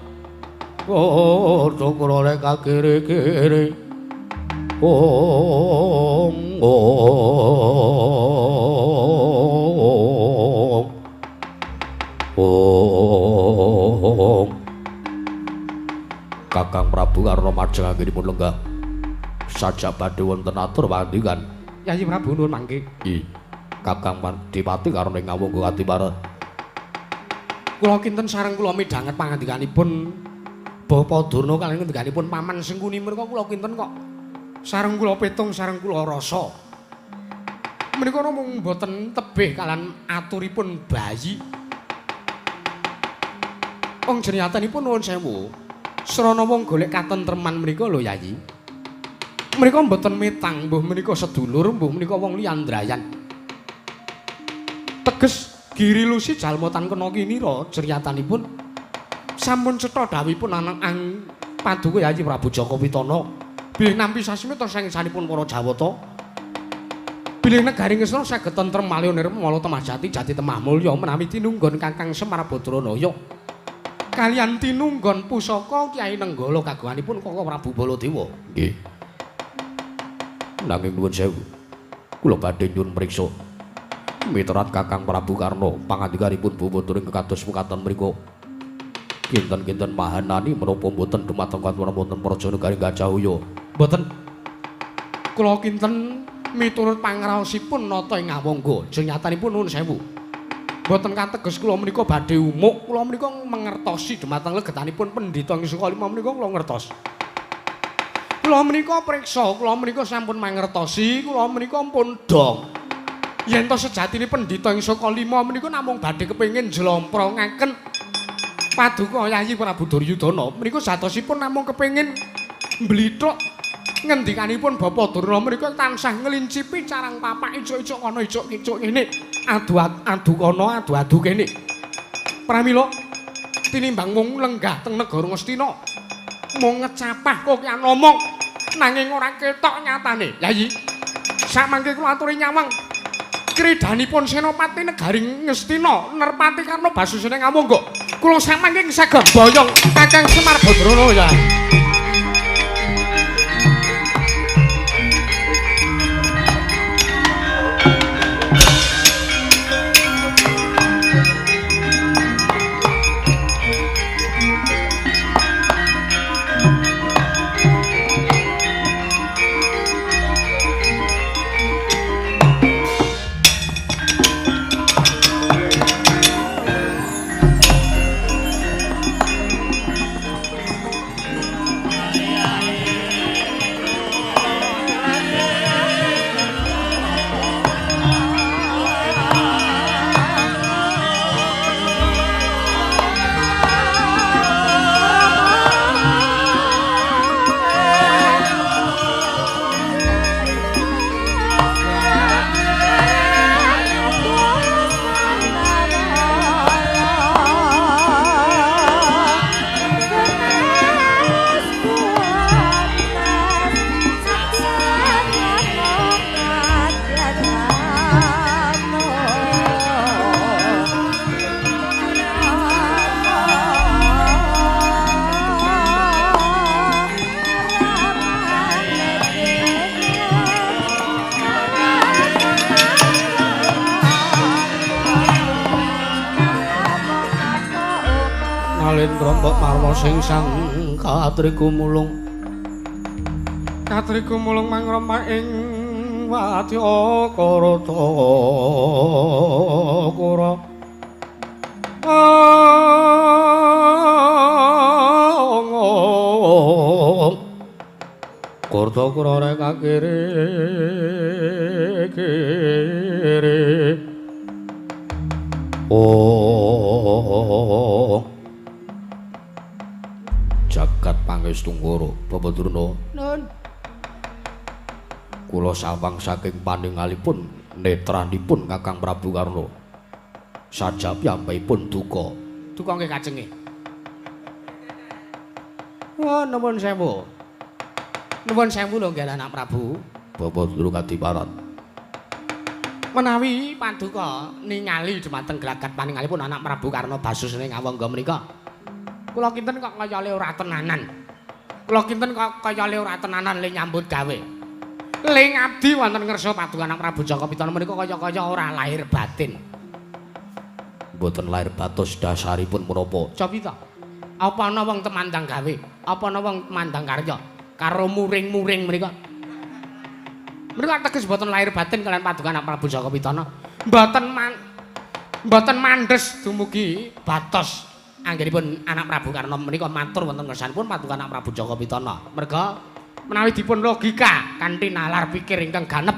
Kodho kula lek kiri-kiri. Ong ong ong. Kakang Prabu Karna majeng anggenipun lenggah. Sajak badhe wonten atur pangandikan. Yayi Prabu nuwun mangke. I Kakang Dipati Karna ing Ngawangga katibaran. Kula kinten sareng kula midhanget pangandikanipun Bapak Durna kaliyan ngendikanipun Paman Sengkuni menika kula kinten kok sareng kula petung sareng kula rasa. Menika namung boten tebih kaliyan aturipun bayi. Wong jenenganipun nuwun sewu. Srana wong golek katentreman menika lho Yayi. Menika mboten mitang, mbuh menika sedulur, mbuh menika wong liyan drayan. Teges Giri Lusi jalma tan kena kinira ceryatanipun sampun cetha dhawuhipun anak ang paduka Yayi Prabu Jaka Pitana bilih nampi sasmita saking sanipun para Jawata. Bilih negari Ngastina saged tentrem malih nirmala temah jati jati temah mulya menawi tinunggon Kakang Semar Badranaya. Kaliyan tinunggon pusaka Kyai Nenggala kagunganipun Kaka Prabu Baladewa. Nggih. Nanging nuwun sewu. Kula badhe nyuwun priksa. Miterat Kakang Prabu Karna pangandikanipun Bapak Durna kados mekaten mriku. Kinten-kinten mahanani menapa mboten dumateng katuran wonten praja negari Gajah-Uya. Mboten. Kula kinten miturut pangraosipun nata ing Ngawangga. Jenyatanipun nuwun sewu. Mboten kateges kula menika badhe umuk, kula menika mangertosi dumateng legetanipun pendhita ing Sukalima menika kula ngertos. Kula menika priksa, kula menika sampun mangertosi, kula menika pun dong. Yen to sejatine pendhita ing Sukalima menika namung badhe kepengin njlomprongaken paduka Yayi Prabu Duryudana. Menika satosipun namung kepengin mblithuk ngendikanipun Bapak Durna menika tansah ngelincipi carang papak icuk-icuk kono icuk-icuk ngene. Adu-adu kono adu-adu kene. Pramila tinimbang wong lenggah teng negara Ngastina mung ngecapah kok kian omong nanging ora ketok nyatane. Yayi, samangke kula aturi nyawang kridanipun Senopati negari Ngastina Nerpati Karna Basusena Ngawangga. Kula samangke saged boyong Kakang Semar Badrana ya. Nalendra mbok marwa sing sang katriku mulung. Katriku mulung mangrema ing wadya karata kura. Karta kura rek kiri kiri. Oh. Jagat Pangestungkara Bapak Durna. Nun. Kula sawang saking paningalipun netranipun Kakang Prabu Karna. Sajab piyambakipun duka. Duka nggih kajenge. Wah, nuwun sewu. Nuwun sewu lho nggih anak Prabu. Bapak Durna Kadiparan. Menawi paduka ningali dumateng gelagat paningalipun anak Prabu Karna Basusena Ngawangga menika. Kula kinten kok kaya le ora tenanan. Kula kinten kok kaya le ora tenanan le nyambut gawe. Le ngabdi wonten ngersa paduka anak Prabu Jaka Pitana menika kaya-kaya ora lahir batin. Mboten lahir batos dasaripun menapa? Cobi ta. Apa ana wong temandang gawe? Apa ana wong temandang karya? Karo muring-muring menika. Menika teges mboten lahir batin kalian paduka anak Prabu Jaka Pitana. Mboten mandhes dumugi batos anggenipun anak Prabu Karna menika matur wonten ngersanipun paduka anak Prabu Jaka Pitana. Merga menawi dipun logika kanthi nalar pikir ingkang ganep.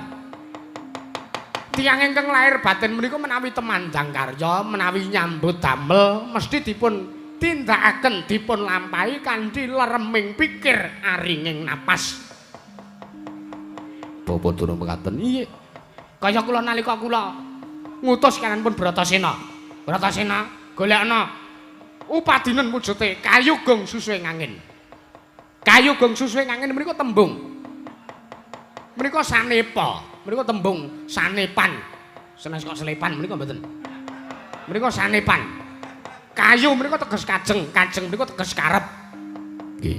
Tiyang ingkang lahir batin menika menawi temandang karya, menawi nyambut damel mesti dipun tindakaken dipun lampahi kanthi lereming pikir aringing napas. Bapak Durna mekaten. Iya. Kaya kula nalika kula ngutus kananpun Bratasena. Bratasena golekna upadinen wujute kayu gong susuhe angin. Kayu gong susuhe angin menika tembung. Menika sanepa, menika tembung sanepan. Senes kok selepan menika mboten. Menika sanepan. Kayu menika teges kajeng, kajeng menika teges karep. Nggih.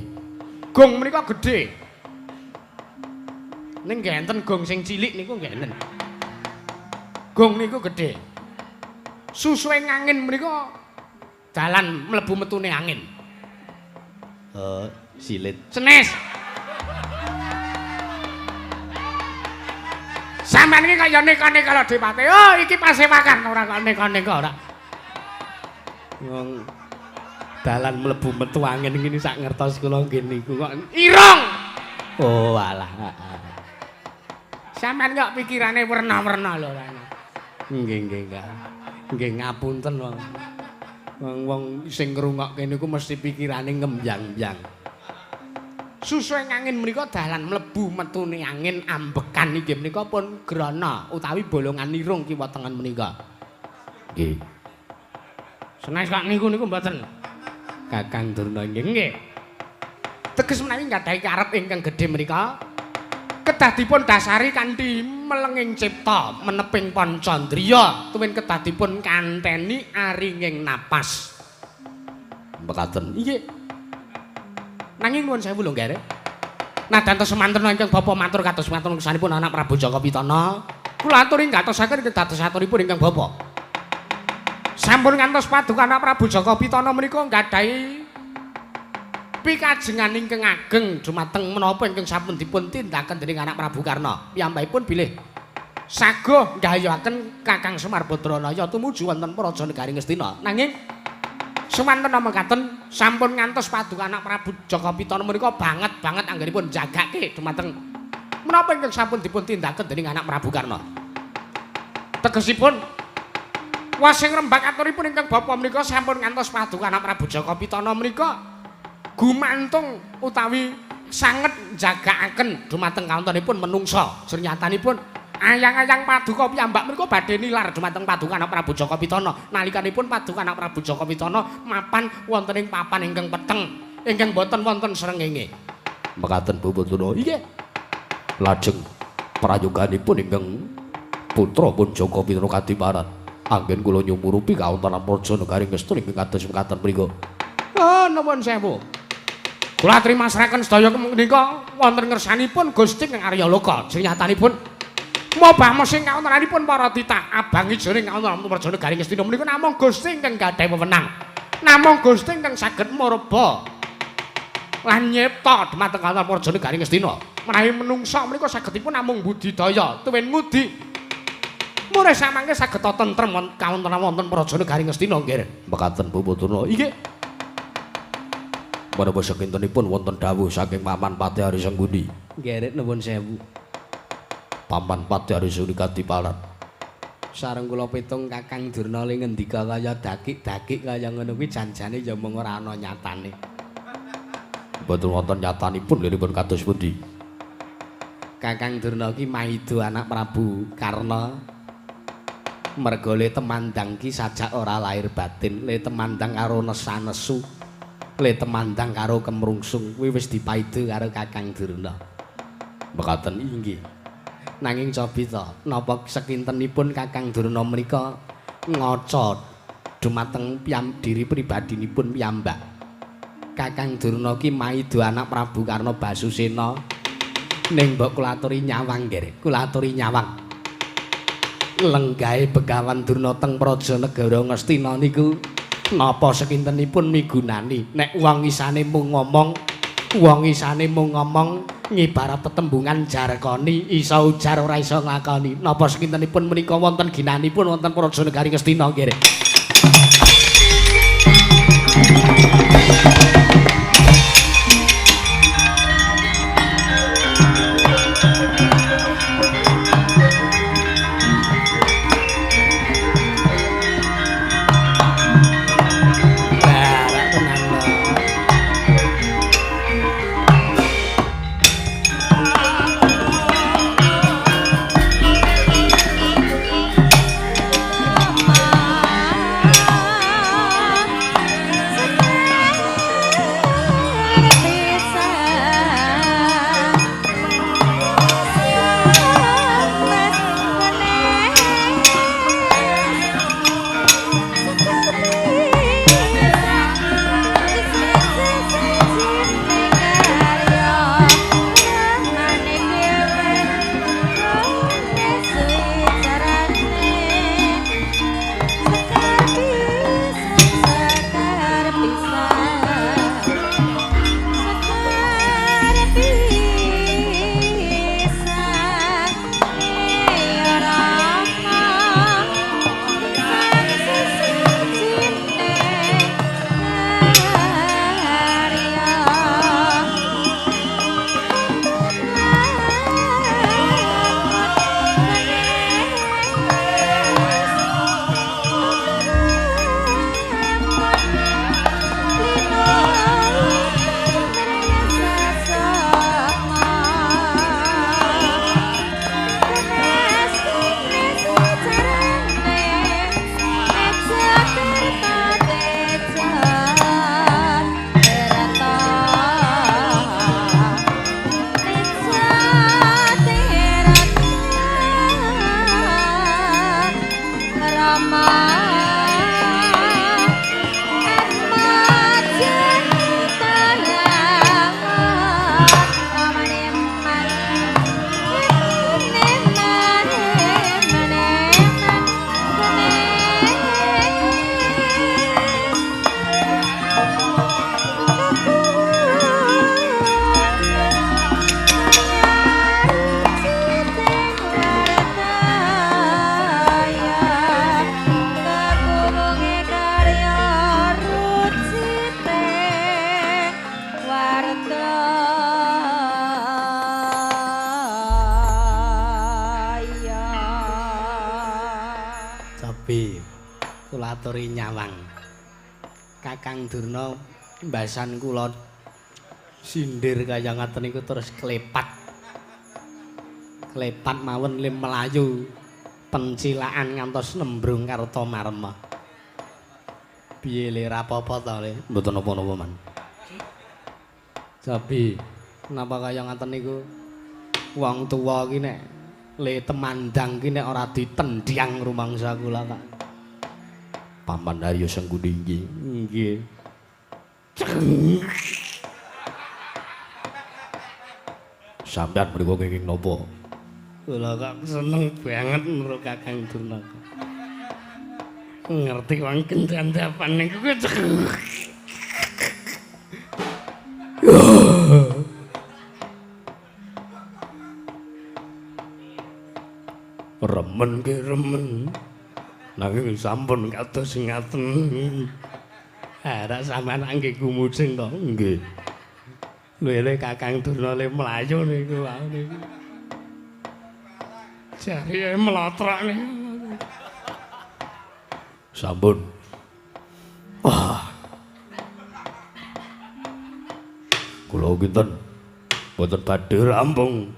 Gong menika gedhe. Ning nggih enten gong sing cilik niku nggih enten. Gong niku gedhe. Susuhe angin menika dalan mlebu metune angin. Silit. Senes. Sampeyan iki kaya neka-neka lho Dipate. Oh, iki pasewakan ora kok neka-neka ora. Wong dalan mlebu metu angin ngene sak ngertos kula nggih niku kok irung. Oh alah. Sampeyan kok pikirane werna-werna lho ora. Nggih nggih nggih. Nggih ngapunten wong. Wong sing ngrungokke niku mesti pikirane ngembyang-mbyang. Susuhe angin menika dalan mlebu metune angin ambekan inggih menika pun grana utawi bolongan irung kiwa tengen menika. Nggih. Senes kok niku niku mboten. Kakang Durna nggih nggih. Teges menawi nggadahi karep ingkang gedhe menika kedah dipun dasari kanthi melenging cipta meneping pancandriya tuwin kedah dipun kanteni aringing napas. Mekaten. Nggih. Nanging nuwun sewu lho nggih. Nadan tos semanten ingkang bapa matur kados matur ngersanipun anak Prabu Jaka Pitana, kula aturi ngatosaken kedados aturipun ingkang bapa. Sampun ngantos paduka anak Prabu Jaka Pitana menika nggadahi pikajengan ingkang ageng dumateng menapa ingkang sampun dipun tindakaken dening anak Prabu Karna. Piyambakipun bilih saguh nggayuhaken Kakang Semar Badranaya tumuju wonten Praja Negari Ngastina. Nanging semanten mekaten sampun ngantos paduka anak Prabu Jaka Pitana menika banget-banget anggenipun jagake dumateng menapa ingkang sampun dipun tindakaken dening anak Prabu Karna. Tegesipun wasing rembag aturipun ingkang bapa menika sampun ngantos paduka anak Prabu Jaka Pitana menika gumantung utawi sanget njagakaken dumateng kawontenipun menungsa. Sernyatanipun ayang-ayang paduka piyambak menika badhe nilar dumateng paduka anak Prabu Jaka Pitana nalikanipun paduka anak Prabu Jaka Pitana mapan wonten ing papan ingkang peteng ingkang boten wonten srengenge. Mekaten Bapak Durna. Inggih. Lajeng prayoganipun ingkang putra pun Jaka Pitana Kadiparan anggen kula nyumurupi kawontenan Praja Negari Ngastina ingkang kados mekaten mriku. Oh nuwun sewu. Kula trimasraken sedaya menika wonten ngersanipun Gusti Kang Arya Loka. Srinyatanipun mobah mesing kawontenanipun para titah abang ijoning kawontenan Praja Negari Ngastina menika namung Gusti ingkang gadhahi wewenang. Namung Gusti ingkang saged murba lan nyipta dumateng kawontenan Praja Negari Ngastina. Menawi menungsa menika sagedipun namung budidaya tuwin ngudi. Murih samangke saged tentrem kawontenan wonten Praja Negari Ngastina nggih. Mekaten Bapak Durna. Inggih. Menapa sakintenipun wonten dawuh saking Paman Patih Ari Sengguni. Nggih, nuwun sewu. Paman Patih Ari Sengguni Kadiparan. Sareng kula pitung Kakang Durna le ngendika kaya dakik-dakik kaya ngono kuwi janjane ya mung ora ana nyatane. Mboten wonten nyatanipun liripun kados pundi? Kakang Durna ki maida anak Prabu Karna. Merga le temandang ki sajak ora lahir batin, le temandang karo nesa-nesu, le temandang karo kemrungsung kuwi wis dipaida karo Kakang Durna. Mekaten inggih. Nanging cobi to, napa sekintenipun Kakang Durna menika ngaca dumateng diri pribadinipun piyambak. Kakang Durna ki maida anak Prabu Karna Basusena. Ning mbok kula aturi nyawang nggih, kula aturi nyawang. Lenggahe Begawan Durna teng Praja Negara Ngastina niku napa sekintenipun migunani nek wong isane mung ngomong, wong isane mung ngomong ngibarat tetembungan jarkoni iso ujar ora iso nglakoni. Napa sekintenipun menika wonten ginanipun wonten Praja Negari Ngastina nggih. Aturi nyawang. Kakang Durna mbasan kula sindir kaya ngaten niku terus klepat. Klepat mawon lim melayu pencilaan ngantos nembrung Kartomarma. Piye le ra apa-apa to le? Mboten napa-napa, Man. Jabi, napa kaya ngaten niku? Wong tuwa ki nek le temandang ki nek ora ditendhang rumangsa kula kak. Paman Arya Sengkuni nggih. Nggih. Sampeyan mriku kenging napa? Kula kok seneng banget nru Kakang Durna. Ngerti wong kendandapan niku. Remen ki remen. Nanging sampun kados ngaten. Ora sampean nggih gumujeng to? Nggih. Lho Kakang Durna le mlayu niku wae niku. Jare mlotrok niku. Sampun. Wah. Kula kinten boten badhe rampung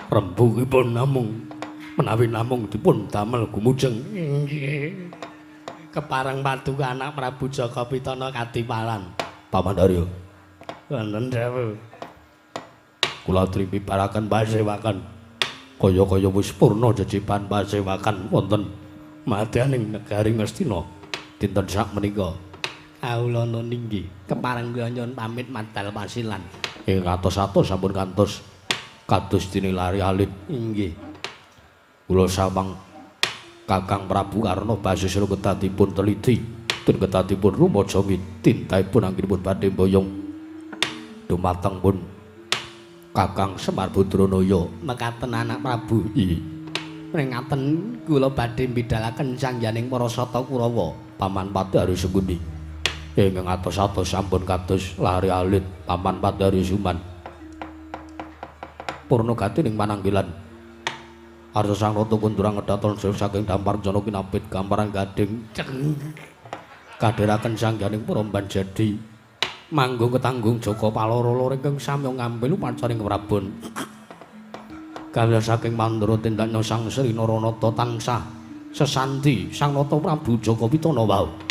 rembugipun namung menawi namung dipun damel gumujeng. Nggih. Kepareng paduka anak Prabu Jaka Pitana kadipalan. Paman Arya. Wonten dawuh. Kula trimi baraken pasewakan. Kaya-kaya wis purna jejiban pasewakan wonten madyaning negari Ngastina dinten sak menika. Kawula ninggi kepareng kula nyuwun pamit madal pasilan. Ing atos-atos sampun kantos kados dene lari alit. Inggih. Kula sawang Kakang Prabu Karna Basisra ketatipun teliti den ketatipun rumaja tintahipun anggenipun badhe mboyong dumateng pun Kakang Semar Badranaya. Mekaten anak Prabu. Inggih. Pringaten kula badhe mbidalaken sangyaning para sata Kurawa. Paman Patih Hari Sengkuni. Ingkang atos-atos sampun kados lari alit Paman Patih Hari Suman. Purna gati ning mananggilan. Arsa Sang Ratu kundurang ngedaton saking dampar jana kinapit gamparan gading kadheraken sangyaning para jadi manggung ketanggung Jaka Paloro ingkang samya ngambil upacaring Prabon. Kawula saking Mandra tindaknya Sang Sri Naranata tansah sesanti Sang Nata Prabu Jaka Pitana wau.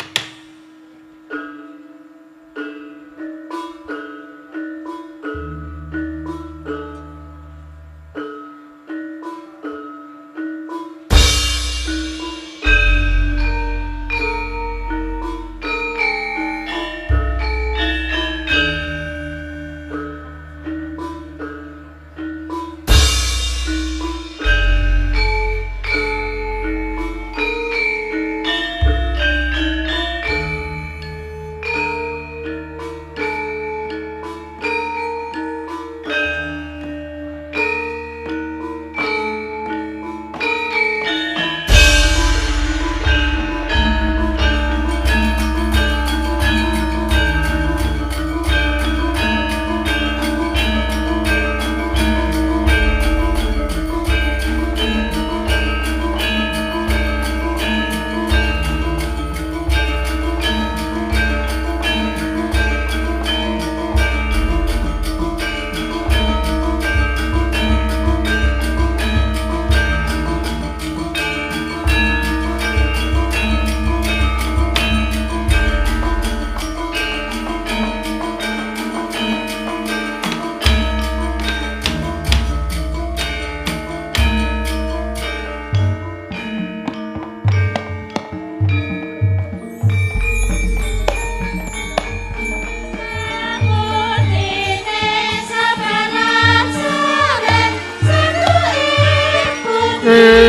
Hey.